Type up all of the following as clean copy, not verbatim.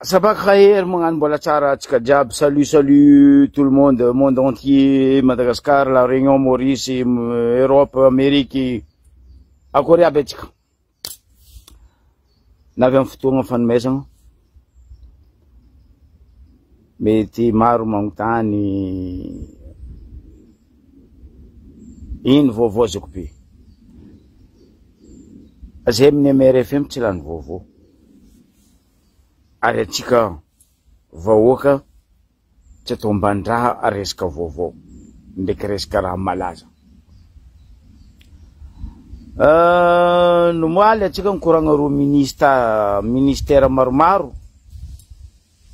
Sabak khair magnano mbola tsara antsika jiaby salut salut tout le monde monde entier Madagascar la Réunion Maurice Europe Amérique akory aby antsika navy amin'ny fotoagna fanomezagna mety maro magnontany ino vaovao zako be zay amin'ny MRFM tsy lany vaovao Ary antsika vahoaka tsy atao ambanin-draha resaka vaovao ndraiky resaka raha malaza. Nomaly antsika nikoragna roa minista ministera maromaro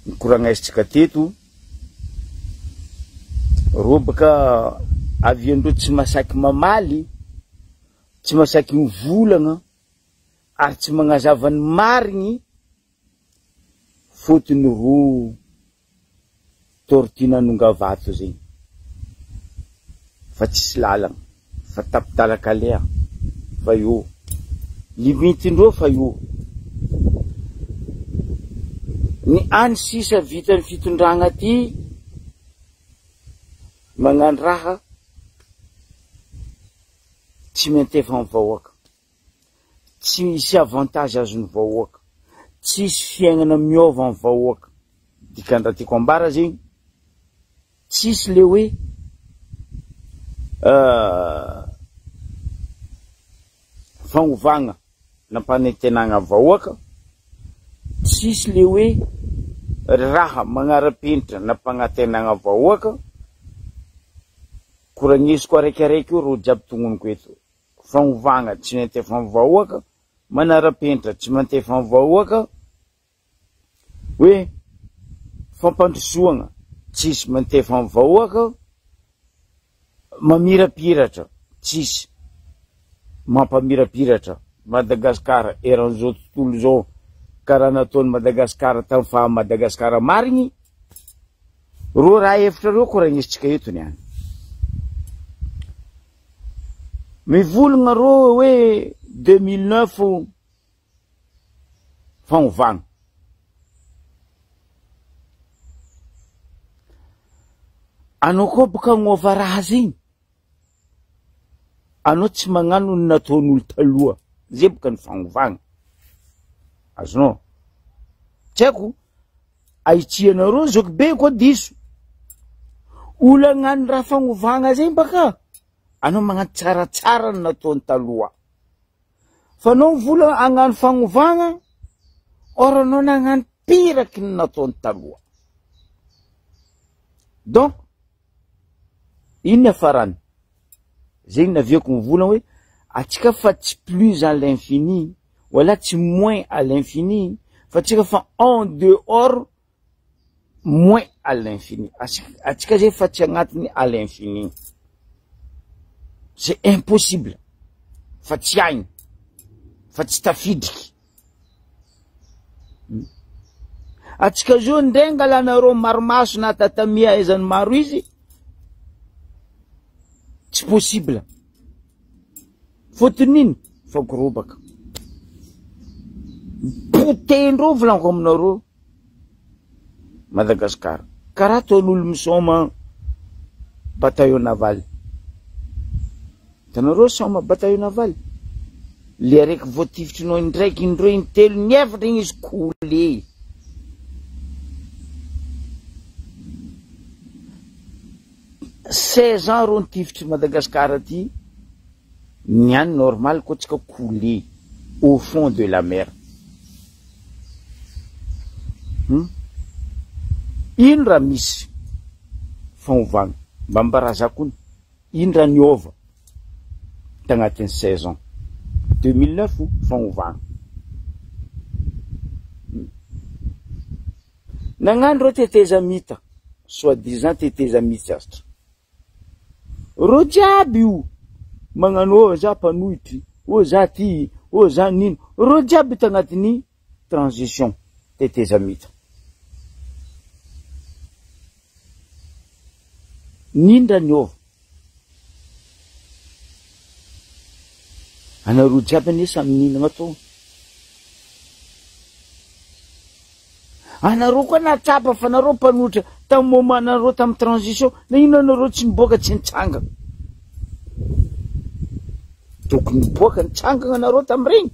nikoragnaisitsika teto, reo baka aviandreo tsy masaky mamaly, tsy masaky mivolagna. ary tsy magnazava ny marigny fotony ro tortue nanongavato zegny fa tsisy lalagna fa tapi-dalakaleha fa eo limite-ndreo fa eo ny any sisa vitan'ny fitondragna ty magnano raha tsy miantefa amin'ny vahoaka. Tsy misy avantage azon'ny vahoaka, tsisy fiaignana miôva amin'ny vahoaka, dikany raha tiako ambara zegny, tsisy le hoe fagnovagna nampanantenagna vahoaka, tsisy le hoe raha magnara-penitra nampagnantenagna vahoaka, koragnesiko araikiaraiky io rô jiaby tognoniko eto. Fanovana tsy miantefa amin'ny vahoaka, manara-penitra tsy miantefa amin'ny vahoaka, hoe fampandrosoana tsisy miantefa amin'ny vahoaka, mamirapiratra tsisy mampamirapiratra Madagasikara eran'izao tontolo izao karaha nataon'i Madagasikara tamin'ny faha Madagasikara marigny. Reo raha hevitra reo koragnisintsika eto niany. Mivolagna reo hoe 2009 fagnovagna. Anao koa boka agnova raha zegny, anao tsy magnano ny nataon'olo taloha, zay boka ny fagnovagna. Azonao? Tsy haiko. Ahitsianareo zoky be koa diso. Olo agnano raha fagnovagna zay baka anao magnano tsaratsara ny nataony taloha. Fa anao mivola agnano fagnovagna or anao nagnano pire que ny nataony taloha. Donc ino ny hafarany? Zegny naviako mivolagna hoe atsika fa tsy plus à l'infini wala tsy moins à l'infini fa tsika fa en dehors moins à l'infini, atsika zay fa tsy agnatiny à l'infini, c'est impossible fa tsy hainy fa tsy tafidriky. Atsika zao ndray angalanareo marimaso na tatami ahaizany maro izy, tsy possible. Fotony ino? Fa gorobaka. Potehindreo volaniko aminareo Madagascar. Karaha ataon'olo misaoma bataillon naval. Hitanareo saoma bataillon naval? Le araiky voatifitrinao indraiky, indroa, intelo, inefatra igny izy coulé. 16 ans reo nitifitry Madagascar aty, niany normal koa tsika coulé au fond de la mer. Hum? Ino raha misy fanovana? Mba ambaraza kony. Ino raha niova tagnatin'ny 16 ans? 2009 fanovana. Nagnano reo tetezamita, soit disant tetezamita astra. Reo jiaby io magnano oh za mpanohitry, oh za ty, oh za nino, reo jiaby tagnatin'ny transition tetezamita. Nino raha niova? Anareo jiaby anie samy nihinagna tao. Anareo koa nahatsapa fa nareo mpanohitra tamin'ny moment nareo tamin'ny transition, nagnino anareo tsy niboaka tsy nitsangana? Tokony niboaka nitsangana anareo tamin'ireny.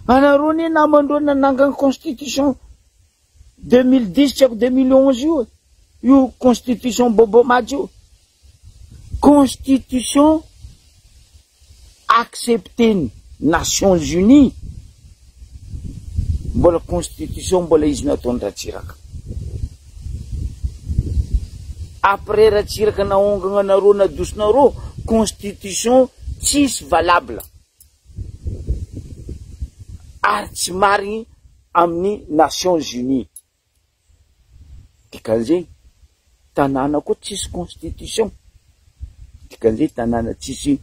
Anareo anie namandreo nanangana constitution 2010 tsy haiko 2011 io e. Io constitution Bobo Majy io. Constitution accepté-n'ny Nations Unies. Mbola constitution mbola izy nataon'i Ratsiraka. Après Ratsiraka naongana anareo nadosonareo constitution tsisy valable. Ary tsy marigny amin'ny Nations Unies. Dikan'izay tanàna koa tsisy constitution. Dikan'izay tanàna tsisy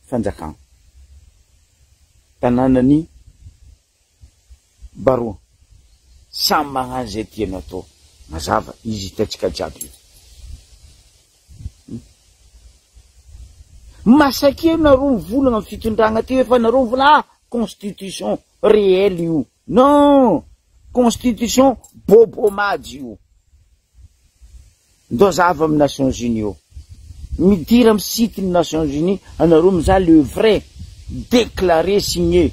fanjakana. Tanànan'ny baroa. Samy magnano izay tiany atao. Mazava izy hitantsika jiaby io. Masaky eo nareo mivolagna amin'ny fitondragna teo efa nareo mivolagna ah constitution réel io. Non! Constitution bobo majy io. Ndao zava amin'ny Nations Unies eo. Midira amin'ny site ny Nations Unies anareo mizaha le vrai déclaré signé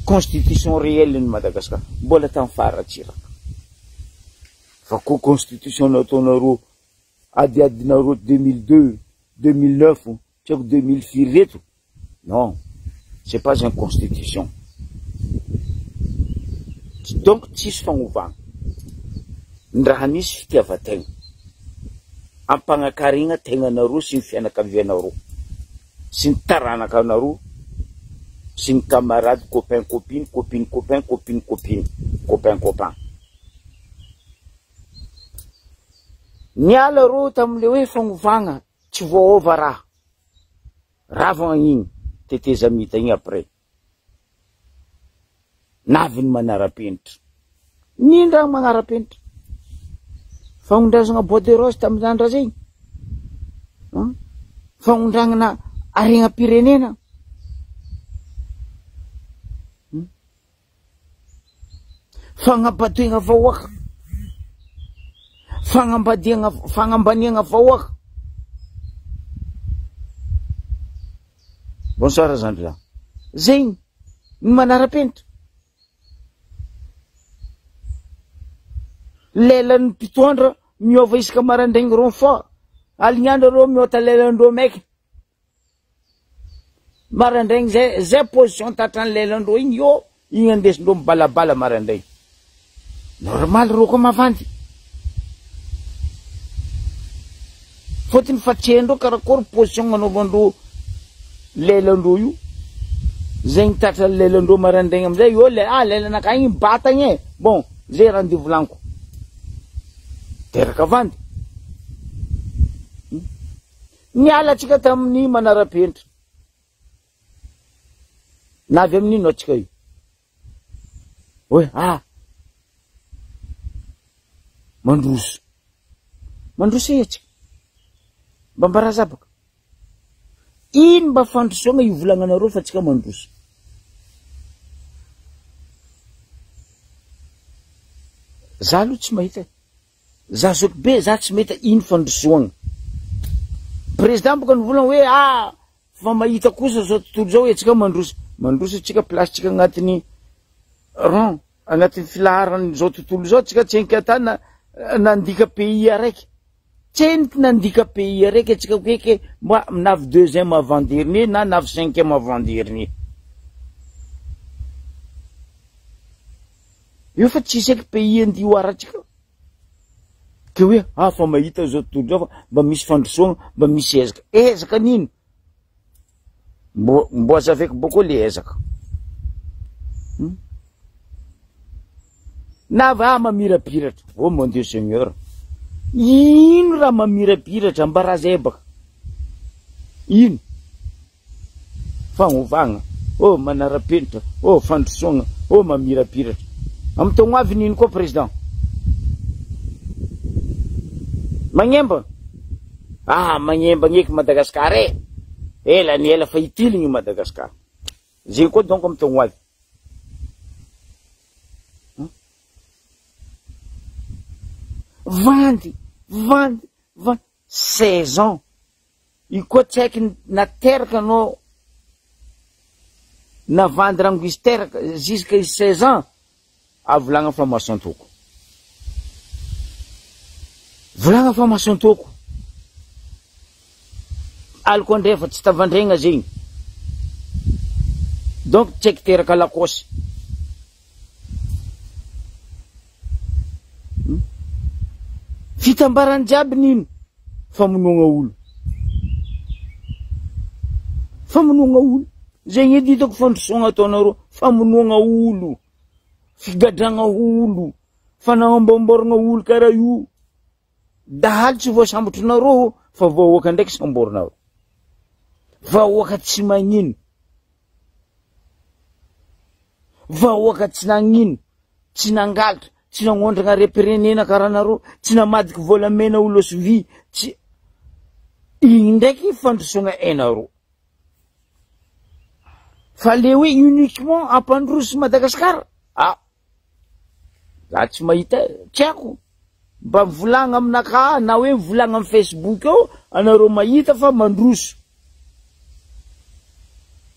constitution réel ny Madagascar. Mbola tamin'ny faha Ratsiraka. Fa koa constitution nataonareo adiadinareo 2002, 2009, tsy haiko 2000 firy reto. Non, c'est pas un constitution. Donc tsisy fagnovana. Ny raha nisy fitiavan-tegna. Ampagnakarigna tegnanareo sy ny fianakavianareo sy ny taranakanareo sy ny camarade copain copine copine copain copine copine copain copain. Niala reo tamin'le hoe fagnovagna tsy voaova raha. Ravagna igny tetezamita igny après. Navy ny manara-penitra. Nindra magnara-penitra. Fagnondrazagna bois de rose tamin'izany raha zegny. Fagnondragnana haregnam-pirenena. Fagnambadiagna vahoaka. Fagnambadiagna, fagnambaniagna vahoaka. Bonsoir zandry lahy. Zegny ny manara-penitra. Lelan'ny mpitondra miova isaka maraindraigny renfort. Alignandro reo miota lelandreo maiky. Maraindraigny zay, zay position tratran'ny lelandreo igny io, igny andesindreo mibalabala maraindraigny. Normal reo koa mavandy. Fôtony fa tsy haindreo karakory position agnanaovandreo lelandreo io. Zegny tratran'ny lelandreo maraindraigny amizay io, le, ah lelanakahy igny mibata igny e. Bon, zay raha ndeha volagniko. Teraka vandy. Niala antsika tamin'ny manara-penitra. Na avy amin'ino antsika io? Hoe ah mandroso. Mandroso e antsika. Mba mbaraza baka. Ino mba fandrosoana ivolagnanareo fa antsika mandroso. Za aloha tsy mahita. Za zoky be za tsy mety ino fandrosoagna. Président boka nivolagna hoe ah fa mahita kosa zao tontolo zao hoe antsika mandroso. Mandroso antsika place tsika agnatin'ny rang, agnatin'ny filaharan'izao tontolo zao tsika tsy hainka na nandika pays araiky. Tsy hainiky nandika pays araiky antsika koeky mba navy deuxième avant dernier na navy cinquième avant dernier. Io fa tsisy eky pays andia hoarantsika. Ke hoe ah fa mahita zao tontolo zao fa mba misy fandrosoana, mba misy ezaka. Ezaka nino? Mbo, mbo azavaiko boko le ezaka. Na va mamirapiratra. Oh mon Dieu Seigneur. Ino raha mamirapiratra mba raha zay baka. Ino? Fagnovagna, oh manara-penitra, oh fandrosoagna, oh mamirapiratra. Amin'ny taogno avy nino koa président? Magnemba? Ah magnemba eky Madagascar e. Ela ny ela fa hitiligny Madagascar. Zegny koa donc amin'ny taogno avy. Vandy, vandy, vandy. 16 ans. Io koa tsy haiko nateraka anao navandy rango izy teraka jusqu'à izy 16 ans avolagna fa mason-toko. Volagna fa mason-toko. Aliko andrefa tsy tavandregna zegny. Donc tsy haiko teraka lakôsy. Fitambarany jiaby nino famonoagna olo. Famonoagna olo. Zegny edy hitako fandrosoagna ataonareo, famonoagna olo, figadragna olo, fanamboamboaragna olo karaha io. Dahalo tsy voasambotrinareo fa vahoaka ndraiky samborinareo. Vahoaka tsy magnino. Vahoaka tsy nagnino, tsy nangalatra, tsy nagnondragna harem-pirenena karaha anareo, tsy namadiky volamena ho losy vy, tsy igny ndraiky fandrosoagna hainareo. Fa le hoe uniquement hampandroso Madagascar, ah! Za tsy mahita, tsy haiko. Mba mivolagna aminakahy na hoe mivolagna amin'ny Facebook eo anareo mahita fa mandroso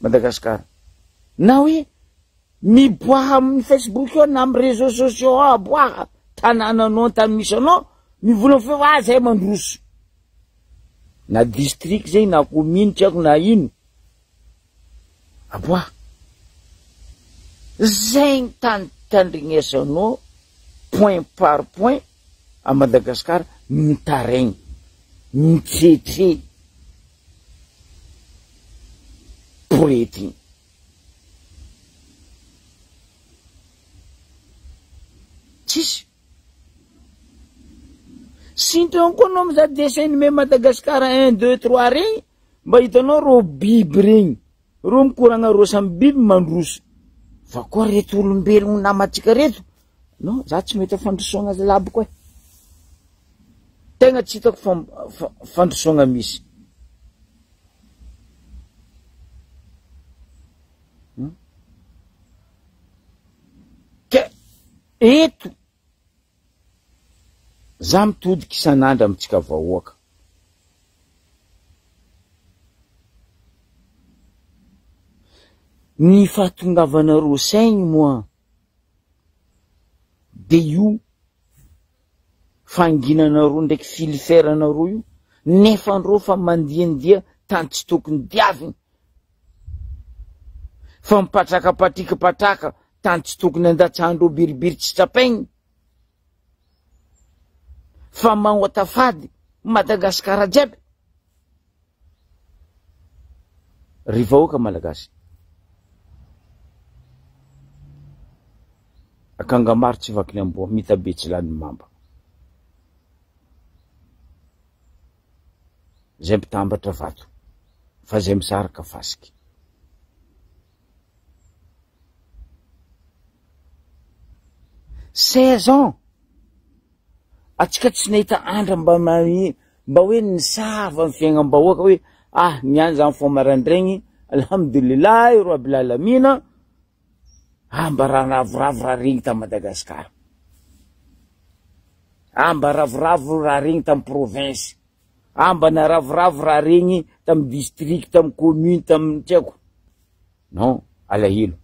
Madagascar. Na hoe miboaha amin'ny Facebook eo na amin'ny réseaux sociaux ao aboaha tanànanao tany misy anao mivolagna fa ah zay mandroso. Na district zay na commune tsy haiko na ino. Aboa. Zegny tany tandrignesanao point par point à Madagascar mitaraigny, mitretre poretigny. Tsisy. Sintrany koa anao mizaha dessin animé Madagascar un deux trois regny Mba hitanao reo biby regny, reo mikoragna reo samy biby mandroso, fa koa reto olombelogno namantsika reto, non za tsy mahita fandrosoagna laboko e, tegna tsy hitako fandrosoagna misy. Ke eto Za mitodika isan'andro amintsika vahoaka. Ny fahatongavanareo saigny moa de io fanginanareo ndraiky filiferanareo io nefa andreo fa mandiandia tany tsy tokony diaviny fa mipatrakapatrikapatraka tany tsy tokony andatsahandreo biribiry tsy tsapaigny. Fa magnota fady Madagascar jiaby. Ry vahoaka Malagasy. Akanga maro tsy vaky ny amboa, mitabe tsy lany mamba. Zay mpitambatra vato, fa zay misaraka fasiky. 16 ans atsika tsy nahita andra mba mba hoe nisava ny fiaignam-bahoaka hoe ah niany zany fo maraindraigny alhamdulillahi rabbil alamina ah mba raha ravoravo raha regny ta Madagascar ah mba ravoravo raha regny tamy province ah mba naravoravo raha regny tamy district tamy commune tamy tsy haiko Non, alahelo,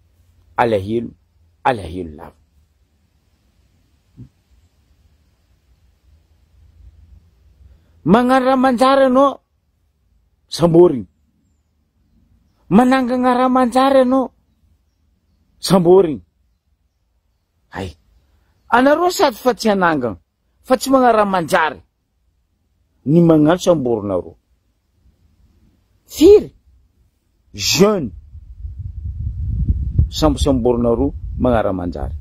alahelo, alahelo lava. Magnano raha manjary anao, samborigny. Manangana raha manjary anao, samborigny. Hay, anareo sady fa tsy hanangana, fa tsy magnano raha manjary. Ny magnano samborinareo. Firy? Jeune. Sambosamborinareo magnara-manjary.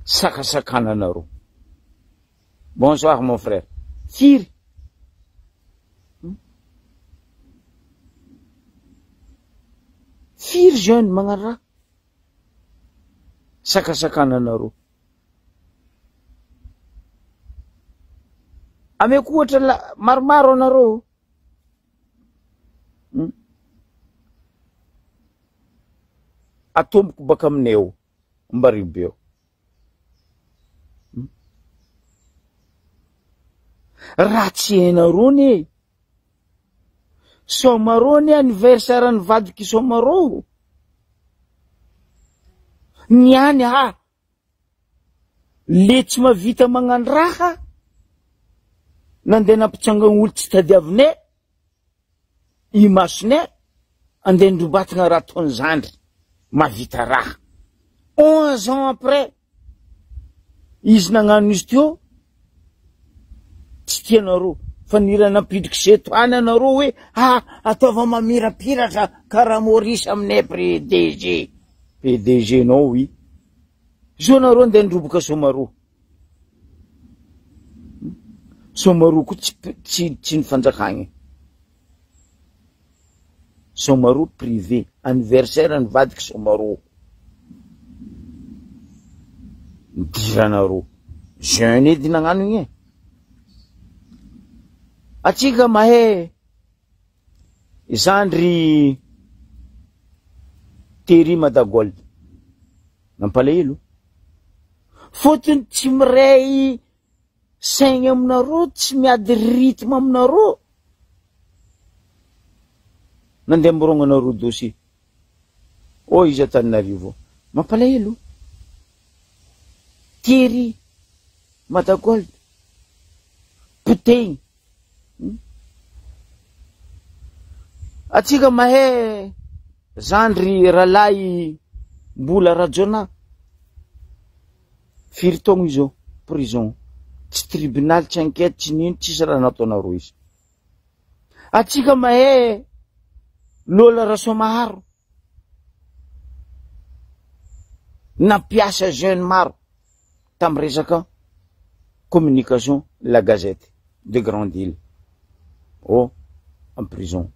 Sakasakananareo. Bonsoir mon frère. Firy? Firy jeune magnano raha? Sakasakananareo. Ameko ohatra la maromaro anareo. Atomboko baka aminay ao Ambaribe ao. Raha tsy hainareo anie, Soamarô anie anniversaire ny vadik'i Soamarô. Niany ha, le tsy mahavita magnano raha, nandeha nampitsangana olo tsy tadiavinay, imasonay, andeha ndrobatagna raha ataony zandry, mahavita raha. 11 ans après, Izy nagnano izy teo tsy tianareo fa nila nampidriky zeto any anareo hoe ha ataova mamirapiratra karaha Maurice aminay PDG. PDG nao oui. Zao nareo andeha ndroboka Somaroa. Somaroa koa tsy tsy tsy ny fanjakagna. Somaroa privé, anniversaire ny vadiko Somaroa. Nidiranareo. Jeune edy nagnano igny e. Atsika mahay zandry Terry Madagold. Nampalahelo. Fôtony tsy miray saigny aminareo, tsy miady rythme aminareo. Nandeha mirongona anareo dossier. Oh izy Antananarivo. Mampalahelo. Tery Madagold. Potehiny. Hmm? Atsika mahay zandry rahalahy Mbola Rajaonah. Firy taogno izy eo prison. Tsy tribunal, tsy enquête, tsy nino, tsisy raha nataonareo izy. Atsika mahay Lola Rasoamaharo. Nampiasa jeune maro tam resaka communication la gazette de grande ile. Oh, en prison.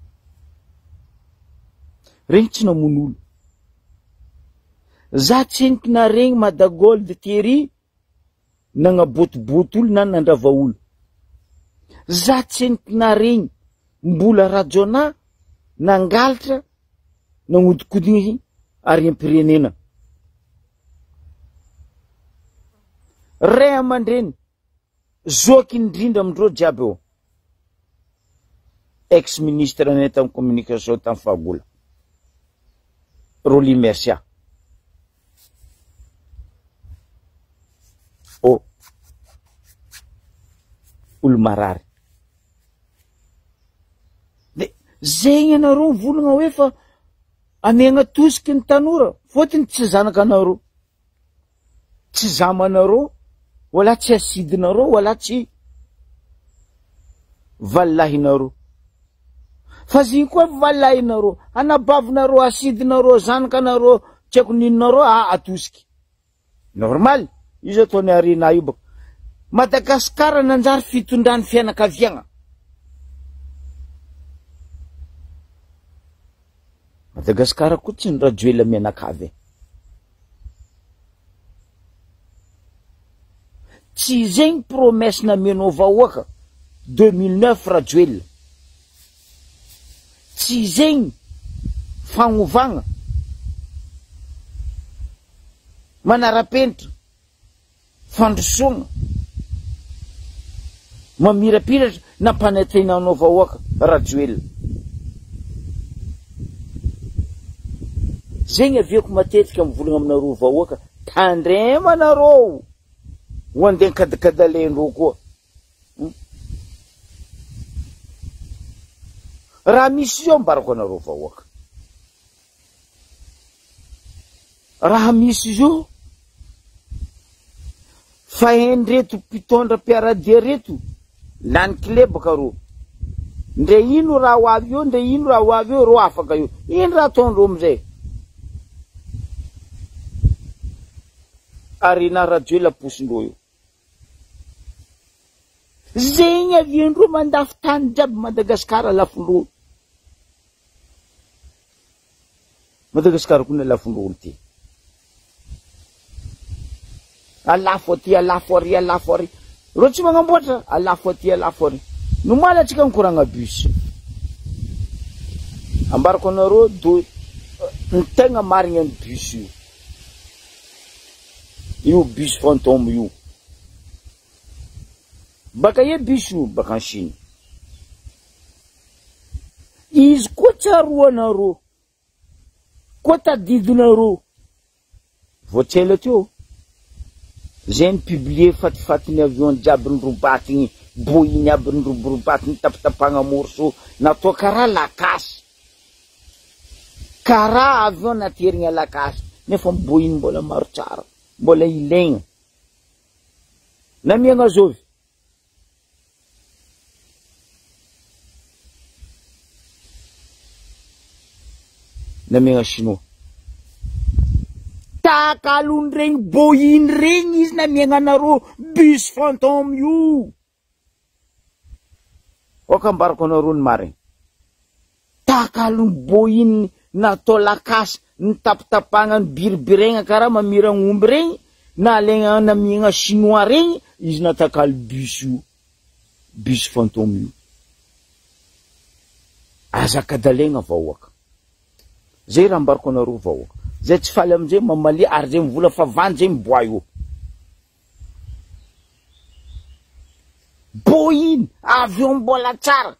Regny tsy namono olo. Za tseniky naregny Madagold Thierry nagnabotoboto olo na nandrava olo. Za tseniky naregny Mbola Rajaonah nangalatra nagnodikodigny harem-pirenena. Ray aman-dreny, zoky indrindra amindreo jiaby eo. Ex ministre anay tamin'ny communication tamin'ny fahagola. Rolly Mercia. Oh. Olo marary. De zegny anareo mivolagna hoe fa amegna tosiky ny tanora, fôtony tsy zanaka anareo, tsy zamanareo, wala tsy asidinareo, wala tsy valilahinareo. Fa zigny koa valilahinareo, anabavinareo, asidinareo, zanakanareo, tsy haiko ninonareo, ah atosiky. Normal, izy ataony arena io baka. Madagascar nanjary fitondrany fianakaviagna. Madagascar koa tsy ny Rajoelina mianakavy e. Tsy zegny promesse namenao vahoaka 2009 Rajoelina. Tsy zegny fagnovagna. Manara-penitra, fandrosoana, mamirapiratra nampanantenanao vahoaka Rajoelina. Zegny aviako matetika mivolagna aminareo vahoaka, tandremanareo ho andeha ankadikadalendreo koa. Hmm? Raha misy io ambarako anareo vahoaka. Raha misy izy io, fa hain'ireto mpitondra mpiara-dia reto, lany kilebaka reo. Ndre ino raha ho avy eo, ndre ino raha ho avy eo, reo afaka eo. Ino raha ataondreo amizay? Arena Rajoelina posindreo io. Zegny aviandreo mandafo tany jiaby Madagascar lafondreo. Madagascar koa ny lafondreo olo ty. Alafo aty, alafo ary, alafo ary. Reo tsy magnamboatra, alafo aty, alafo ary. Nomaly atsika nikoragna bus. Ambarako anareo do ny tegna marigna ny bus io. Io bus fantôme io. Baka aia bus io? Baka en Chine. Izy koa tsaroanareo, koa tadidinareo, vao tsy ela teo, zay ni publier fatifatiny avion jiaby nirobatigny, Boeing aby niroborobatigny tapatapahagna morceau, natao karaha lakasy, karaha avion naterigna lakasy, nefa Boeing mbola maro tsara, mbola ilaigna. Namiagna zovy? Namiagna chinois. Takalon'iregny Boeing regny izy namiagna anareo bus fantôme io. Aoka ambarako anareo ny marigny. Takalon'ny Boeing natao lakasy nitapitapahana nibiribiregna karaha mamiragna omby regny na alaigna namiagna chinois regny izy natakalo bus io. Bus fantôme io. Aza kadalaigna vahoaka. Zay raha ambarako anareo vahoaka. Zay tsy faly amizay mamalia ary zay mivola fa vandy zay miboah io. Boeing avion mbola tsara.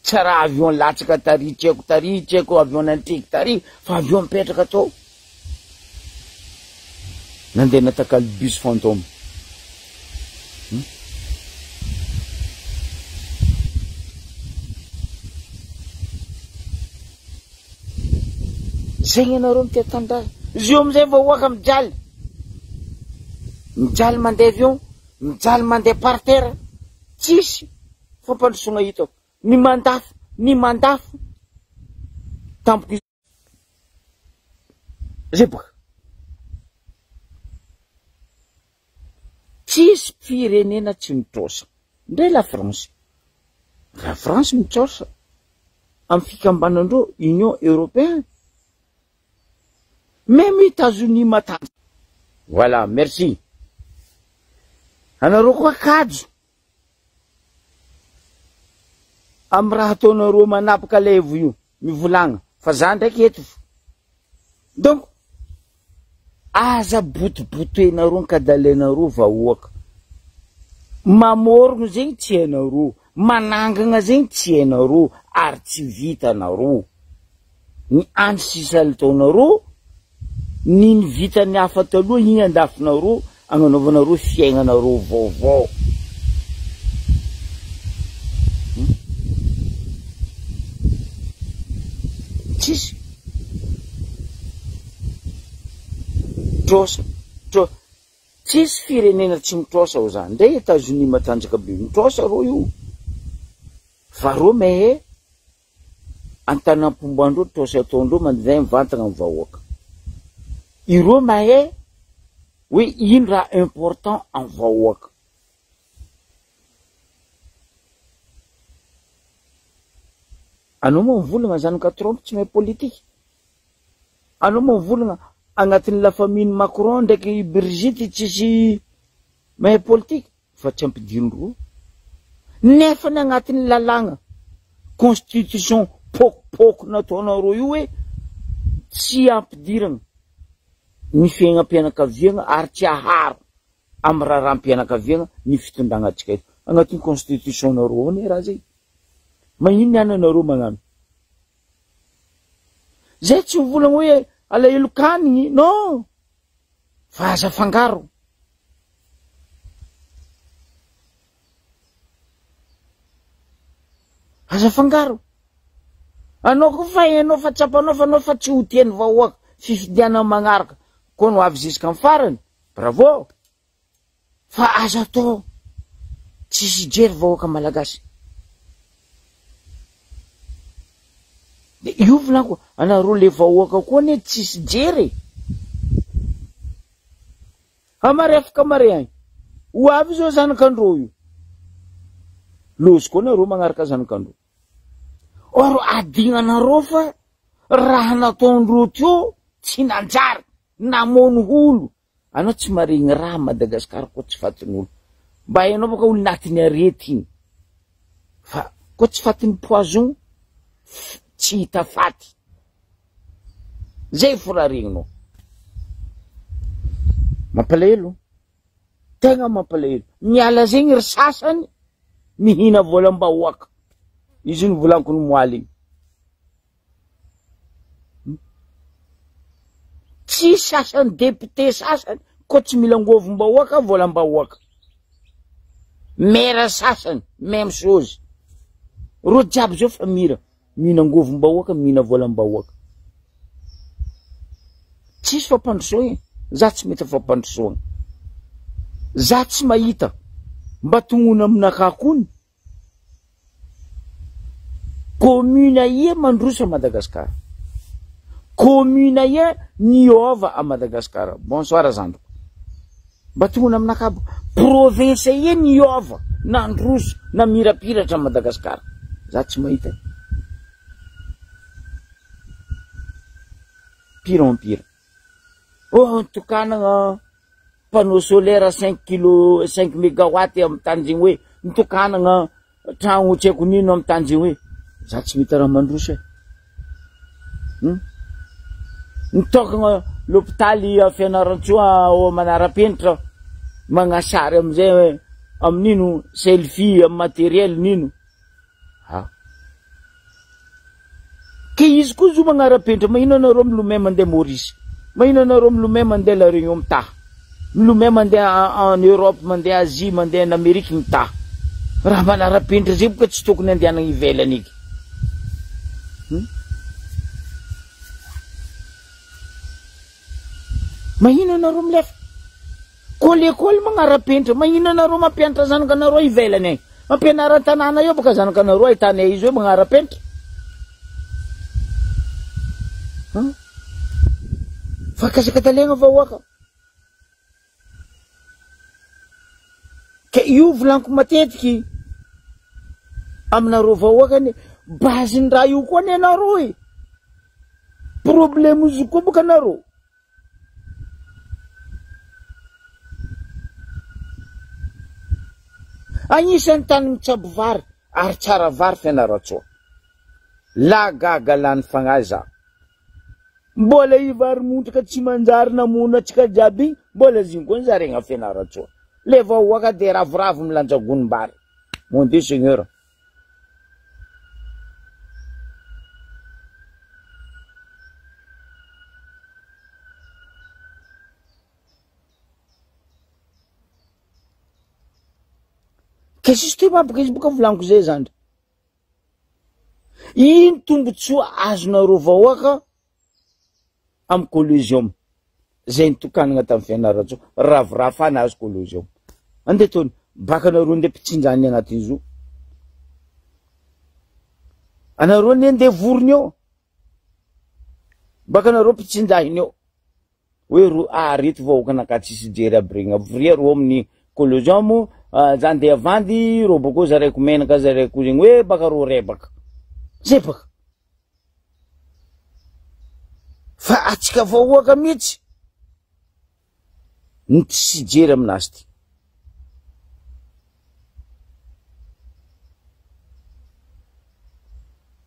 Tsy raha avion latsaka tary tsy haiko tary tsy haiko avion nantriky tary fa avion mipetraka tao. Nandeha natakalo bus fantôme. Zegny anareo mitia tanindrazana. Izy io amizay vahoaka mijaly. Mijaly mandeha avion, mijaly mandeha par terre. Tsisy fampandrosoana hitako. Ny mandafo, ny mandafo tampoka izay boka. Tsisy firenena tsy mitrosa. Ndray la France. La France mitrosa amin'ny fikambanandreo Union Européenne. Même Etats-Unis matanjaka. Voilà, merci. Anareo koa kajo. Amin'ny raha ataonareo manapaka levo io, mivolagna fa za ndraiky eto. Donc aza botobotoenareo nkadalenareo vahoaka. Mamorogno zegny tsy hainareo, manangana zegny tsy hainareo ary tsy vitanareo. Ny andro sisa ataonareo, ny ny vitan'ny hafa taloha iny andafinareo agnanaovanareo fiaignanareo vaovao. Tsisy. Trosa, trosa. Tsisy firenena tsy mitrosa ao zany. Ndray Etazonia matanjaka be mitrosa reo io. Fa reo mehe Antanam-pombandreo trosa ataondreo mandeha mivantagna amin'ny vahoaka. Ireo mahay hoe ino raha important amin'ny vahoaka. Anao moa mivolagna zanaka Trump tsy mahay politique. Anao moa mivolagna agnatin'ny la famille Macron ndraiky Brigitte tsisy mahay politique. fa tsy ampidirindreo nefa ny agnatin'ny lalàgna constitution pokopoko nataonareo io hoe tsy ampidirana ny fiaignam-pianakaviagna ary tsy aharo amin'ny raharaham-pianakaviagna ny fitondragna antsika eto agnatin'ny constitution nareo ao anie raha zay magnino ny ananareo magnano zay tsy mivolagna hoe alahelo kanigny non Fa aza afangaro. Aza afangaro. Anao koa fa hainao fa tsapanao fa anao fa tsy ho tian'ny vahoaka fifidianana magnaraka koa no avy jusqu'en farany. Bravo. Fa aza atao tsisy hijery vahoaka malagasy. De io volaniko, anareo le vahoaka koa anie tsisy jery e. Hamarefaka mare agny. Ho avy zao zanak'andreo io. Lozy koa nareo magnaraka zanak'andreo. Or adignanareo fa raha nataondreo teo tsy nanjary, namono olo. Anao tsy maregny raha Madagascar koa tsy fatin'olo. Mba hainao baka olo natin'ny aretigny. Fa koa tsy fatin'ny poison tsy hita faty. Zay fo raha regninao. Mampalahelo. Tegna mampalahelo. Miala zegny ry sasany mihina volam-bahoaka. Izy io novolaniko ny moaly igny. Tsy sasany député sasany koa tsy mila angovom-bahoaka volam-bahoaka. Maire sasany même chose. Reo jiaby zao fa mira mihina angovom-bahoaka mihina volam-bahoaka. Tsisy fampandrosoana e. Za tsy mety fampandrosoana. Za tsy mahita mba tognona aminakahy kony. Commune ia mandroso a Madagascar? Commune ia niova a Madagascar? Bonsoir zandriko. Mba tognona aminakahy aby. Province ia niova, nandroso, namirapiratra a Madagascar? Za tsy mahita. Pire en pire. Oh, tokanagna panneau solaire 5 kilo, 5 mégawatt amin'ny tany zegny hoe nitokanagna tragno tsy haiko nino amin'ny tany zegny hoe za tsy mety raha mandroso e. Nitokagna l'hôpitaly Fianarantsoa ao Manarapenitra magnasary amizay amin'ino selfie amin'ny matériel nino. Ha. Ke izy koa zo magnara-penitra, mahino anareo milomay mandeha Maurice, mahino anareo milomay mandeha La Réunion mitaha, milomay mandeha en Europe, mandeha Asie, mandeha en Amérique mitaha. Raha manara-penitra zay boka tsy tokony andehanana ivelany eky. Mahino anareo milefa. Koa lekôly magnara-penitra, magnino anareo mampianatra zanakanareo ivelany agny? Mampianara an-tanàna eo bôka zanakanareo ahitanay izy hoe magnara-penitra. Fa kasakatalegna vahoaka. Ka io volaniko matetiky aminareo vahoaka anie, base-n'ny raha io koa anie anareo e. Problème izy koa bôka anareo. Agnisan'ny tany mitsabo vary ary tsara vary Fianarantsoa. La gaga lany fagnahy za. Mbola i vary montraka tsy manjary namono antsika jiaby igny mbola zigny koa nizaregna Fianarantsoa. Le vahoaka de ravoravo milanja gonim-bary. Mon Dieu Seigneur. Ka système aby izy boka volaniko zay zandry. Ino tombotsoa azonareo vahoaka amy collusion zay nitokanana tamy Fianarantsoa ravoravo nahazo collusion. Andeha tony baka anareo ndeha mpitsinjany agnatin'izy io. Anareo ne ndeha vorony eo. Baka anareo mpitsinjahiny eo. Hoe ro ah reto vahoaka naka tsisy jery aby regny avoria ro amin'ny collusion mo za ndeha vandy ro boko zaraiko menaka zaraiko zegny hoe baka ro rebaka. Zay baka. Fa atsika vahoaka mihitsy ny tsy jery aminazy ty.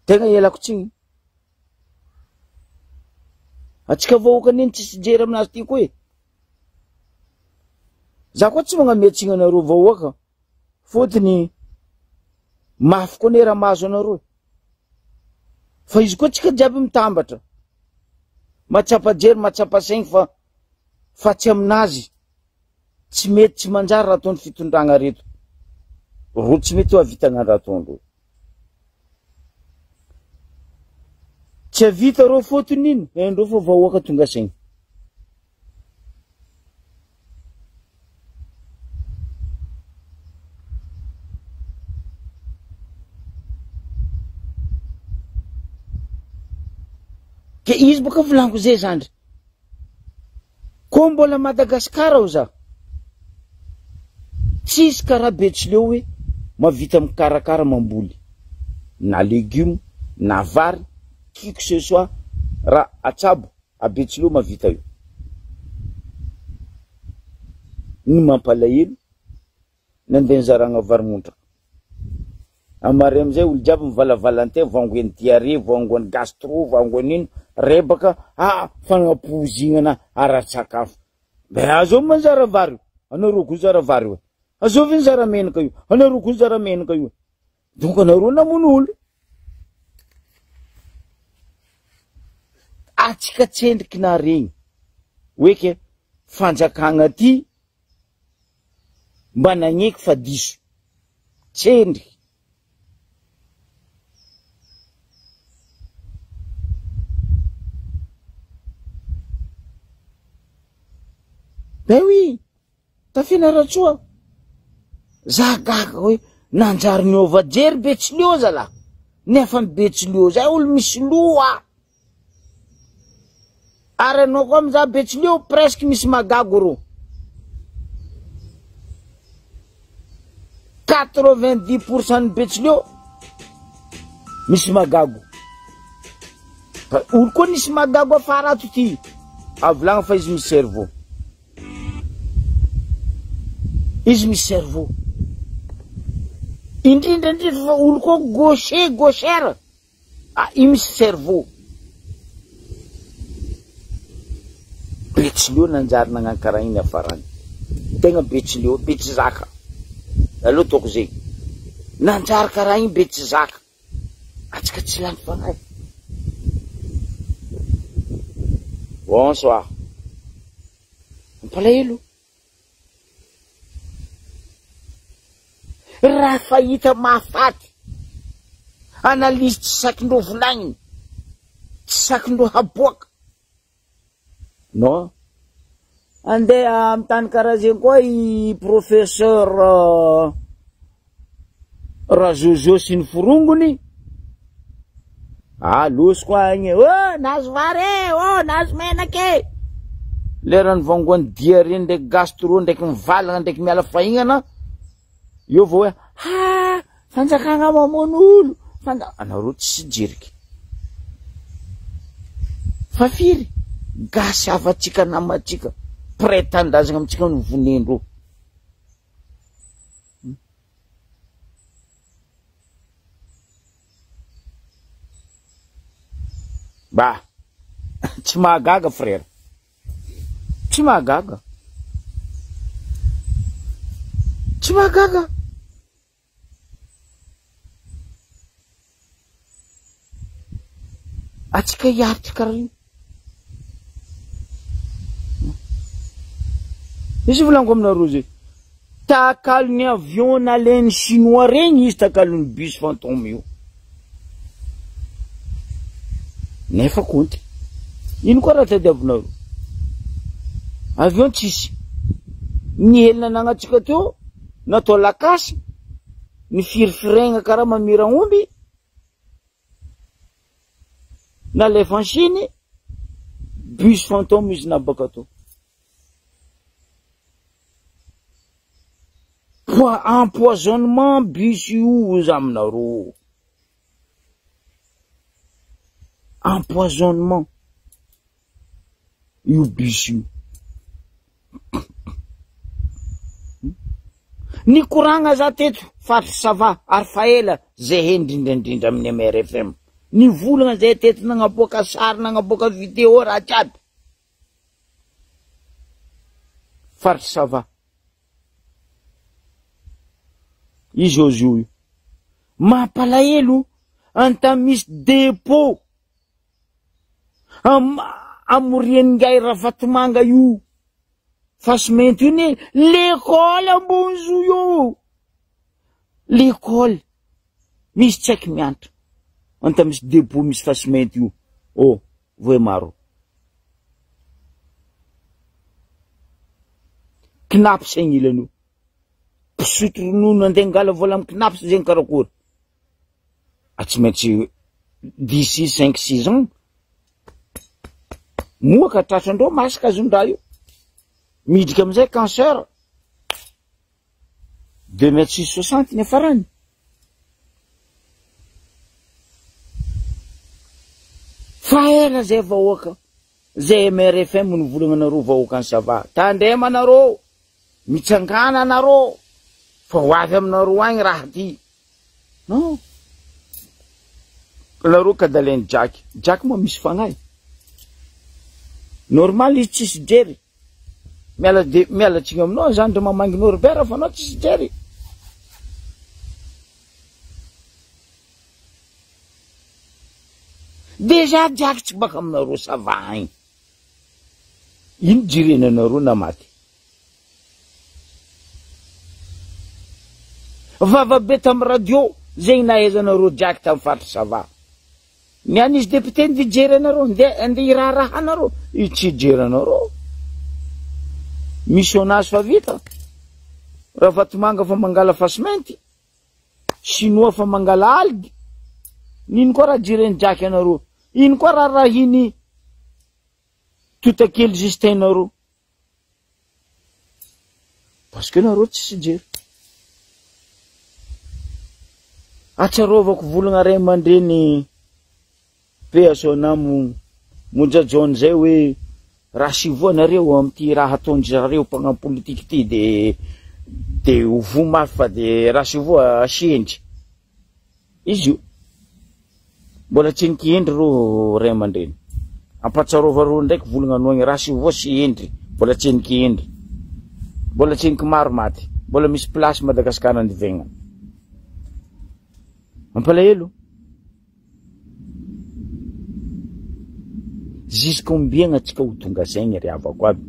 Tegna ialako tsigny. Atsika vahoaka anie ny tsisy jery aminazy ty koa e. Za koa tsy magname tsigny anareo vahoaka. Fotony mafy koa anie raha mahazo anareo e. Fa izy koa tsika jiaby mitambatra. Mahatsapa jery, mahatsapa saigny fa fa tsy aminazy. Tsy mety tsy manjary raha ataon'ny fitondragna reto. Ro tsy mety ho ahavitagna raha ataondreo. Tsy havita reo fotony ino, haindreo fa vahoaka tonga saigny. Ke izy boka volaniko zay zandry. Koa mbola Madagascar ao za. Tsisy karaha Betsileo hoe mahavita mikarakara mamboly na legume na vary qui que ce soit raha atsabo a Betsileo mahavita io. Ny mampalahelo nandeha nizaragna vary montraka. Amare amizay olo jiaby mivalavalante voangoen'ny diarrhée, voangoan'ny gastro, voangoan'ino, rebaka, ah fagnapoizinana ara-tsakafo. Mba azo manjara vary. Anareo koa nizara vary io e. Azovy nizara menaka io. Anareo koa nizara menaka io. Donc anareo namono olo. Atsika tsendriky naregny hoe ke fanjakagna ty mba nagneky fa diso. Tsendriky. Ben oui, ta Fianarantsoa. Za gaga hoe nanjary niova jery Betsileo zalahy. Nefa ny Betsileo zay olo misy loha. Ary anao koa mizaha Betsileo presque misy magago reo. 90% ny Betsileo misy magago. Fa olo koa nisy magago afara ato ty. Avolagna fa izy misy cerveau. Izy misy cerveau. Indrindra indrindra fa olo koa gaucher gauchère. Ah io misy cerveau. Betsileo nanjary nagnano karaha igny niafarany. Tegna betsileo, be tsy zaka. Aleo ataoko zegny. Nanjary karaha igny be tsy zaka. Atsika tsy lany fagnahy. Bonsoir. Mampalahelo. Raha fahita mahafaty, analyse tsy sakindreo volagniny, tsy sakindreo haboaka. Non. Andeha amy tany karaha zegny koa i professeur Rajojo sy ny forongony. Ah, loso koa agny e. Oh, nahazo vary e, oh, nahazo menaka e. Leran'ny vangoan'ny diarrhée ndraiky gastro ndraiky mivalagna ndraiky miala fahignana. Eo vao hoe ha, fanjakagna mamono olo. Fanja anareo tsy jeriky. Fa firy gasy havantsika namantsika mpiray tanindrazagna amintsika no vonendreo. Bah! Tsy mahagaga frère. Tsy mahagaga. Tsy mahagaga. Atsika hiaritra karaha io. Izy volaniko aminareo zay. Takalon'ny avion nalain'ny chinois regny izy takalon'ny bus fantôme io. Nefa konty. Ino koa raha tadiavinareo? Avion tsisy. Ny hely nanagnantsika teo natao lakasy, ny firifiregna karaha mamira omby, nalefa en Chine, bus fantôme izy nabaka teo. Empoisonnement bus io za aminareo. Empoisonnement io bus io. Nikoragna za teto faritry Sava ary fa ela zay indrindra indrindra amin'ny MRFM. Nivolagna zay teto nagnaboaka sary nagnaboaka vidéo raha jiaby. Faritry Sava. Izy eo io. Mampalahelo anta misy dépôt amorian'ingahy Ravatomanga io. Fasimenty io ne l'école ambony zo io. L'école misy tsy haiko mianatra. Anta misy dépôt misy fasimenty io. Oh, voe maro. Knaps agnilany io. Mpisotro ronono andeha angala vola amy knaps zegny karakory. A tsy maintsy d'ici 5 6 ans. Moa ka tratrandreo masaka azon-draha io. Midriky amizay cancer. 2 mètres six soixante ny afarany. Fa ela zay vahoaka. Zay MRFM no volagna anareo vahoaka ny Sava. Tandrema anareo. Mitsangana anareo. Fa ho avy aminareo agny raha ty. Non. Nareo kadalainy Jack. Jack moa misy fagnahy. Normal izy tsisy jery. Miala de miala tsiny aminao zany ndry mamangy Norbert fa anao tsisy jery. Déjà jiaky tsy baka aminareo ça va hein. Ino jerena anareo na maty. Vava be tam radio zegny nahaizanareo jiaky tam faritry Sava. Ny any izy député nde hijery anareo, nde nde hiraharaha anareo, izy tsy hijery anareo. Mission nazy fa vita. Ravatomanga fa mangala fasimainty, chinois fa mangala algue. Nino koa raha jereny jiaky anareo, ino koa raha rahiny totakely Justin nareo. Parce que nareo tsisy jery. Atsarovako volagna ray aman-dreny paix à son âme Monja John zay hoe raha sy voa nareo amty raha ataon-dry zareo mpagnano politique ty de de ho voa mafy fa de raha sy voa asendry. Izy io. Mbola tsy nikihendry ro ray aman-dreny. Ampatsarova ro ndraiky volagna noagny raha sy voa sy hendry. Mbola tsy nikihendry. Mbola tsy niky maro maty. Mbola misy place Madagascar andivegna. Mampalahelo. Jusqu'à ombiagna atsika ho tonga saigny ry havako aby.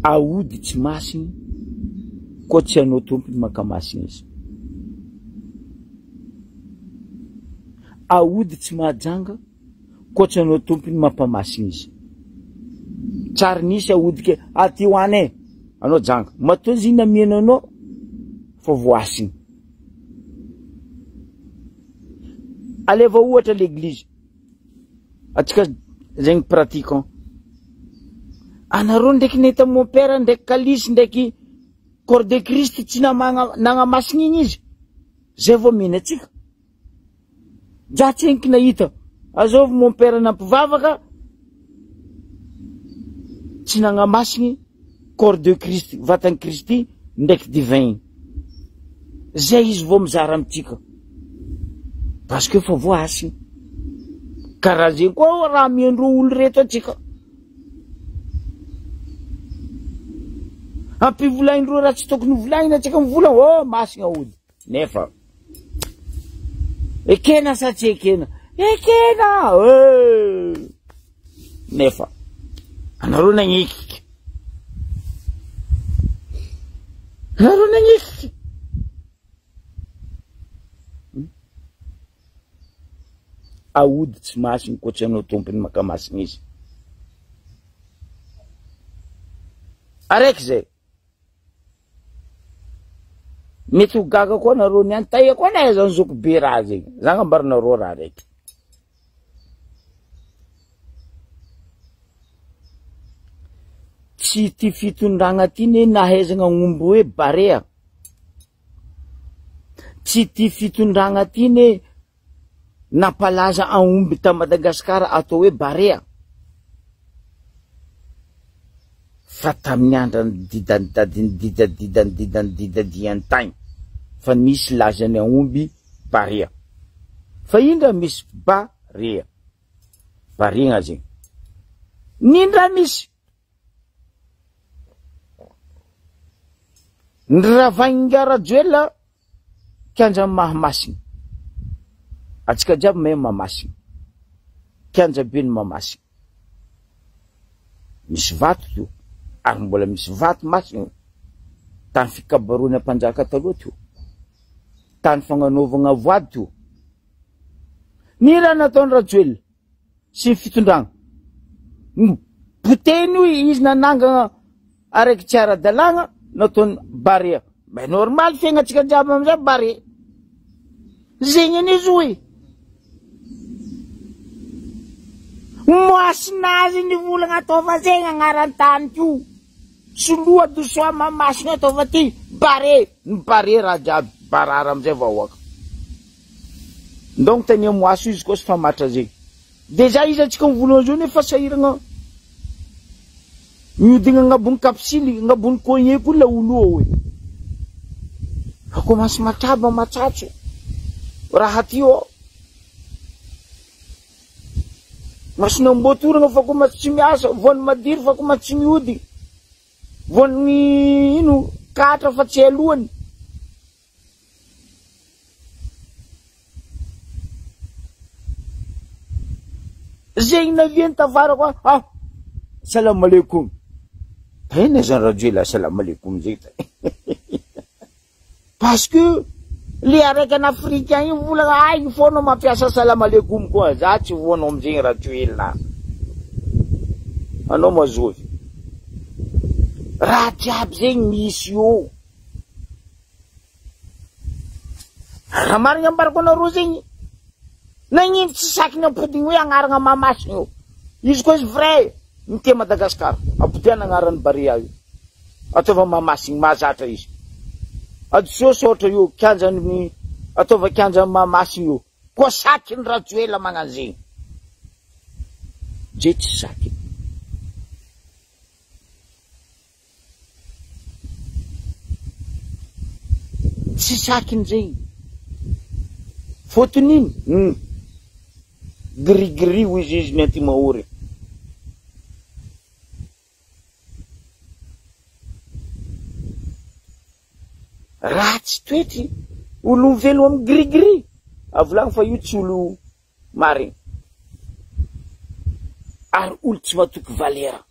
Aody tsy masigny koa tsy anao tompony mankamasina izy. Aody tsy mahajanga koa tsy anao tompony mampamasina izy. Tsary nisy aodika aty ho any e, anao janga. Matoa izy namiana anao fa voasiny. Aleva ohatra l'église. Atsika zegny pratiquant. Anareo ndraiky nahita mon père ndraiky kalisy ndraiky corps de Christ tsy namagna nagnamasina igny izy. Zay vao mino atsika. Za tsy henoko nahita. Azovy mon père nampivavaka tsy nagnamasiny corps de Christ vatan'i Kristy ndraiky divin. Zay izy vao mizara amintsika. Parce que fa voahasiny. Karaha zegny koa raha amiandreo olo reto antsika. Ampivolaindreo raha tsy tokony hovolagnina antsika mivola oh masina ody. Nefa ekena sa tsy ekena? Ekena! Eh! Nefa anareo nagnekika. Anareo nagnekika. Hmm? Aody tsy masiny koa tsy anao tompony maka masina izy. Araiky zay. Mety ho gaga koa nareo ny any taia koa nahaizan'i zoky be raha zegny. Za agnambaranareo raha raiky. Tsy ty fitondragna ty ne nahaizagna omby hoe barea. Tsy ty fitondragna ty ne nampalaza aomby ta Madagasikara atao hoe Barea fa tamin'ny andran'ny didany didadidany didany didadiany tagny fa nisy lazany aomby Barea fa indra misy Barea Barea zegny nindra misy ny Ravainga Rajoelina Kianjan'i Mahamasina. Antsika jiaby mahay Mahamasina. Kianja be ny Mahamasina. Misy vato teo ary mbola misy vato masina eo. Tany fikabaroana mpanjaka taloha teo. Tany fagnanaovagna voady teo. Ny raha nataon'i Rajoelina sy ny fitondrana. Potehiny io izy nanangana araiky tsy ara-dalàna nataony Barea. Mais normal fiainantsika jiaby amizay Barea. Zegny anie zo e. Moasinazy ny volagna ataova zegny agnaran-tany ko. Soloa dosoa mamasina ataova ty Barea. Ny Barea raha jiaby barara amizay vahoaka. Ndao tania moaso izy koa sy famatra zegny. Dejà izy antsika mivolagna zao nefa sahiragna mihodigna agnabon'ny kapsily, agnabon'ny coignet koa laolo ao e. Fa commence matraba matsatso raha ty ô. Mason'amboatoragna fa koa tsy miasa, voan'ny madiry fa koa tsy miody, voan'ny ino katra fa tsy alohany. Zegny naviany tafara koa, ah, salam aleikum. Tena zany Rajoelina salam aleikum zegny. Parce que le araiky an africain io volagna ay fô anao mampiasa salamalekoum koa za tsy voanao amizegny Rajoelina anao mazovy raha jiaby zegny misy eo raha marigny ambarako anareo zegny nagnino tsy saky ny ampodigny hoe agnarana Mahamasina io izy koa izy vrai mitia Madagascar ampodiana agnaran'ny Barea io Ataova Mahamasina mahazatra izy. Adosoa saotra io kianjan'ny ataova kianjan'i Mahamasina io. Koa sakin'i Rajoelina magnano zegny. Je tsy sakiny. Tsy sakiny zegny. Fôtony ino? Hum. Gris gris hoy izy izy ny aty Mahory. Ratsy toetry olo velo am gris gris avolagno fa io tsy olo marigny ary olo tsy matoky valera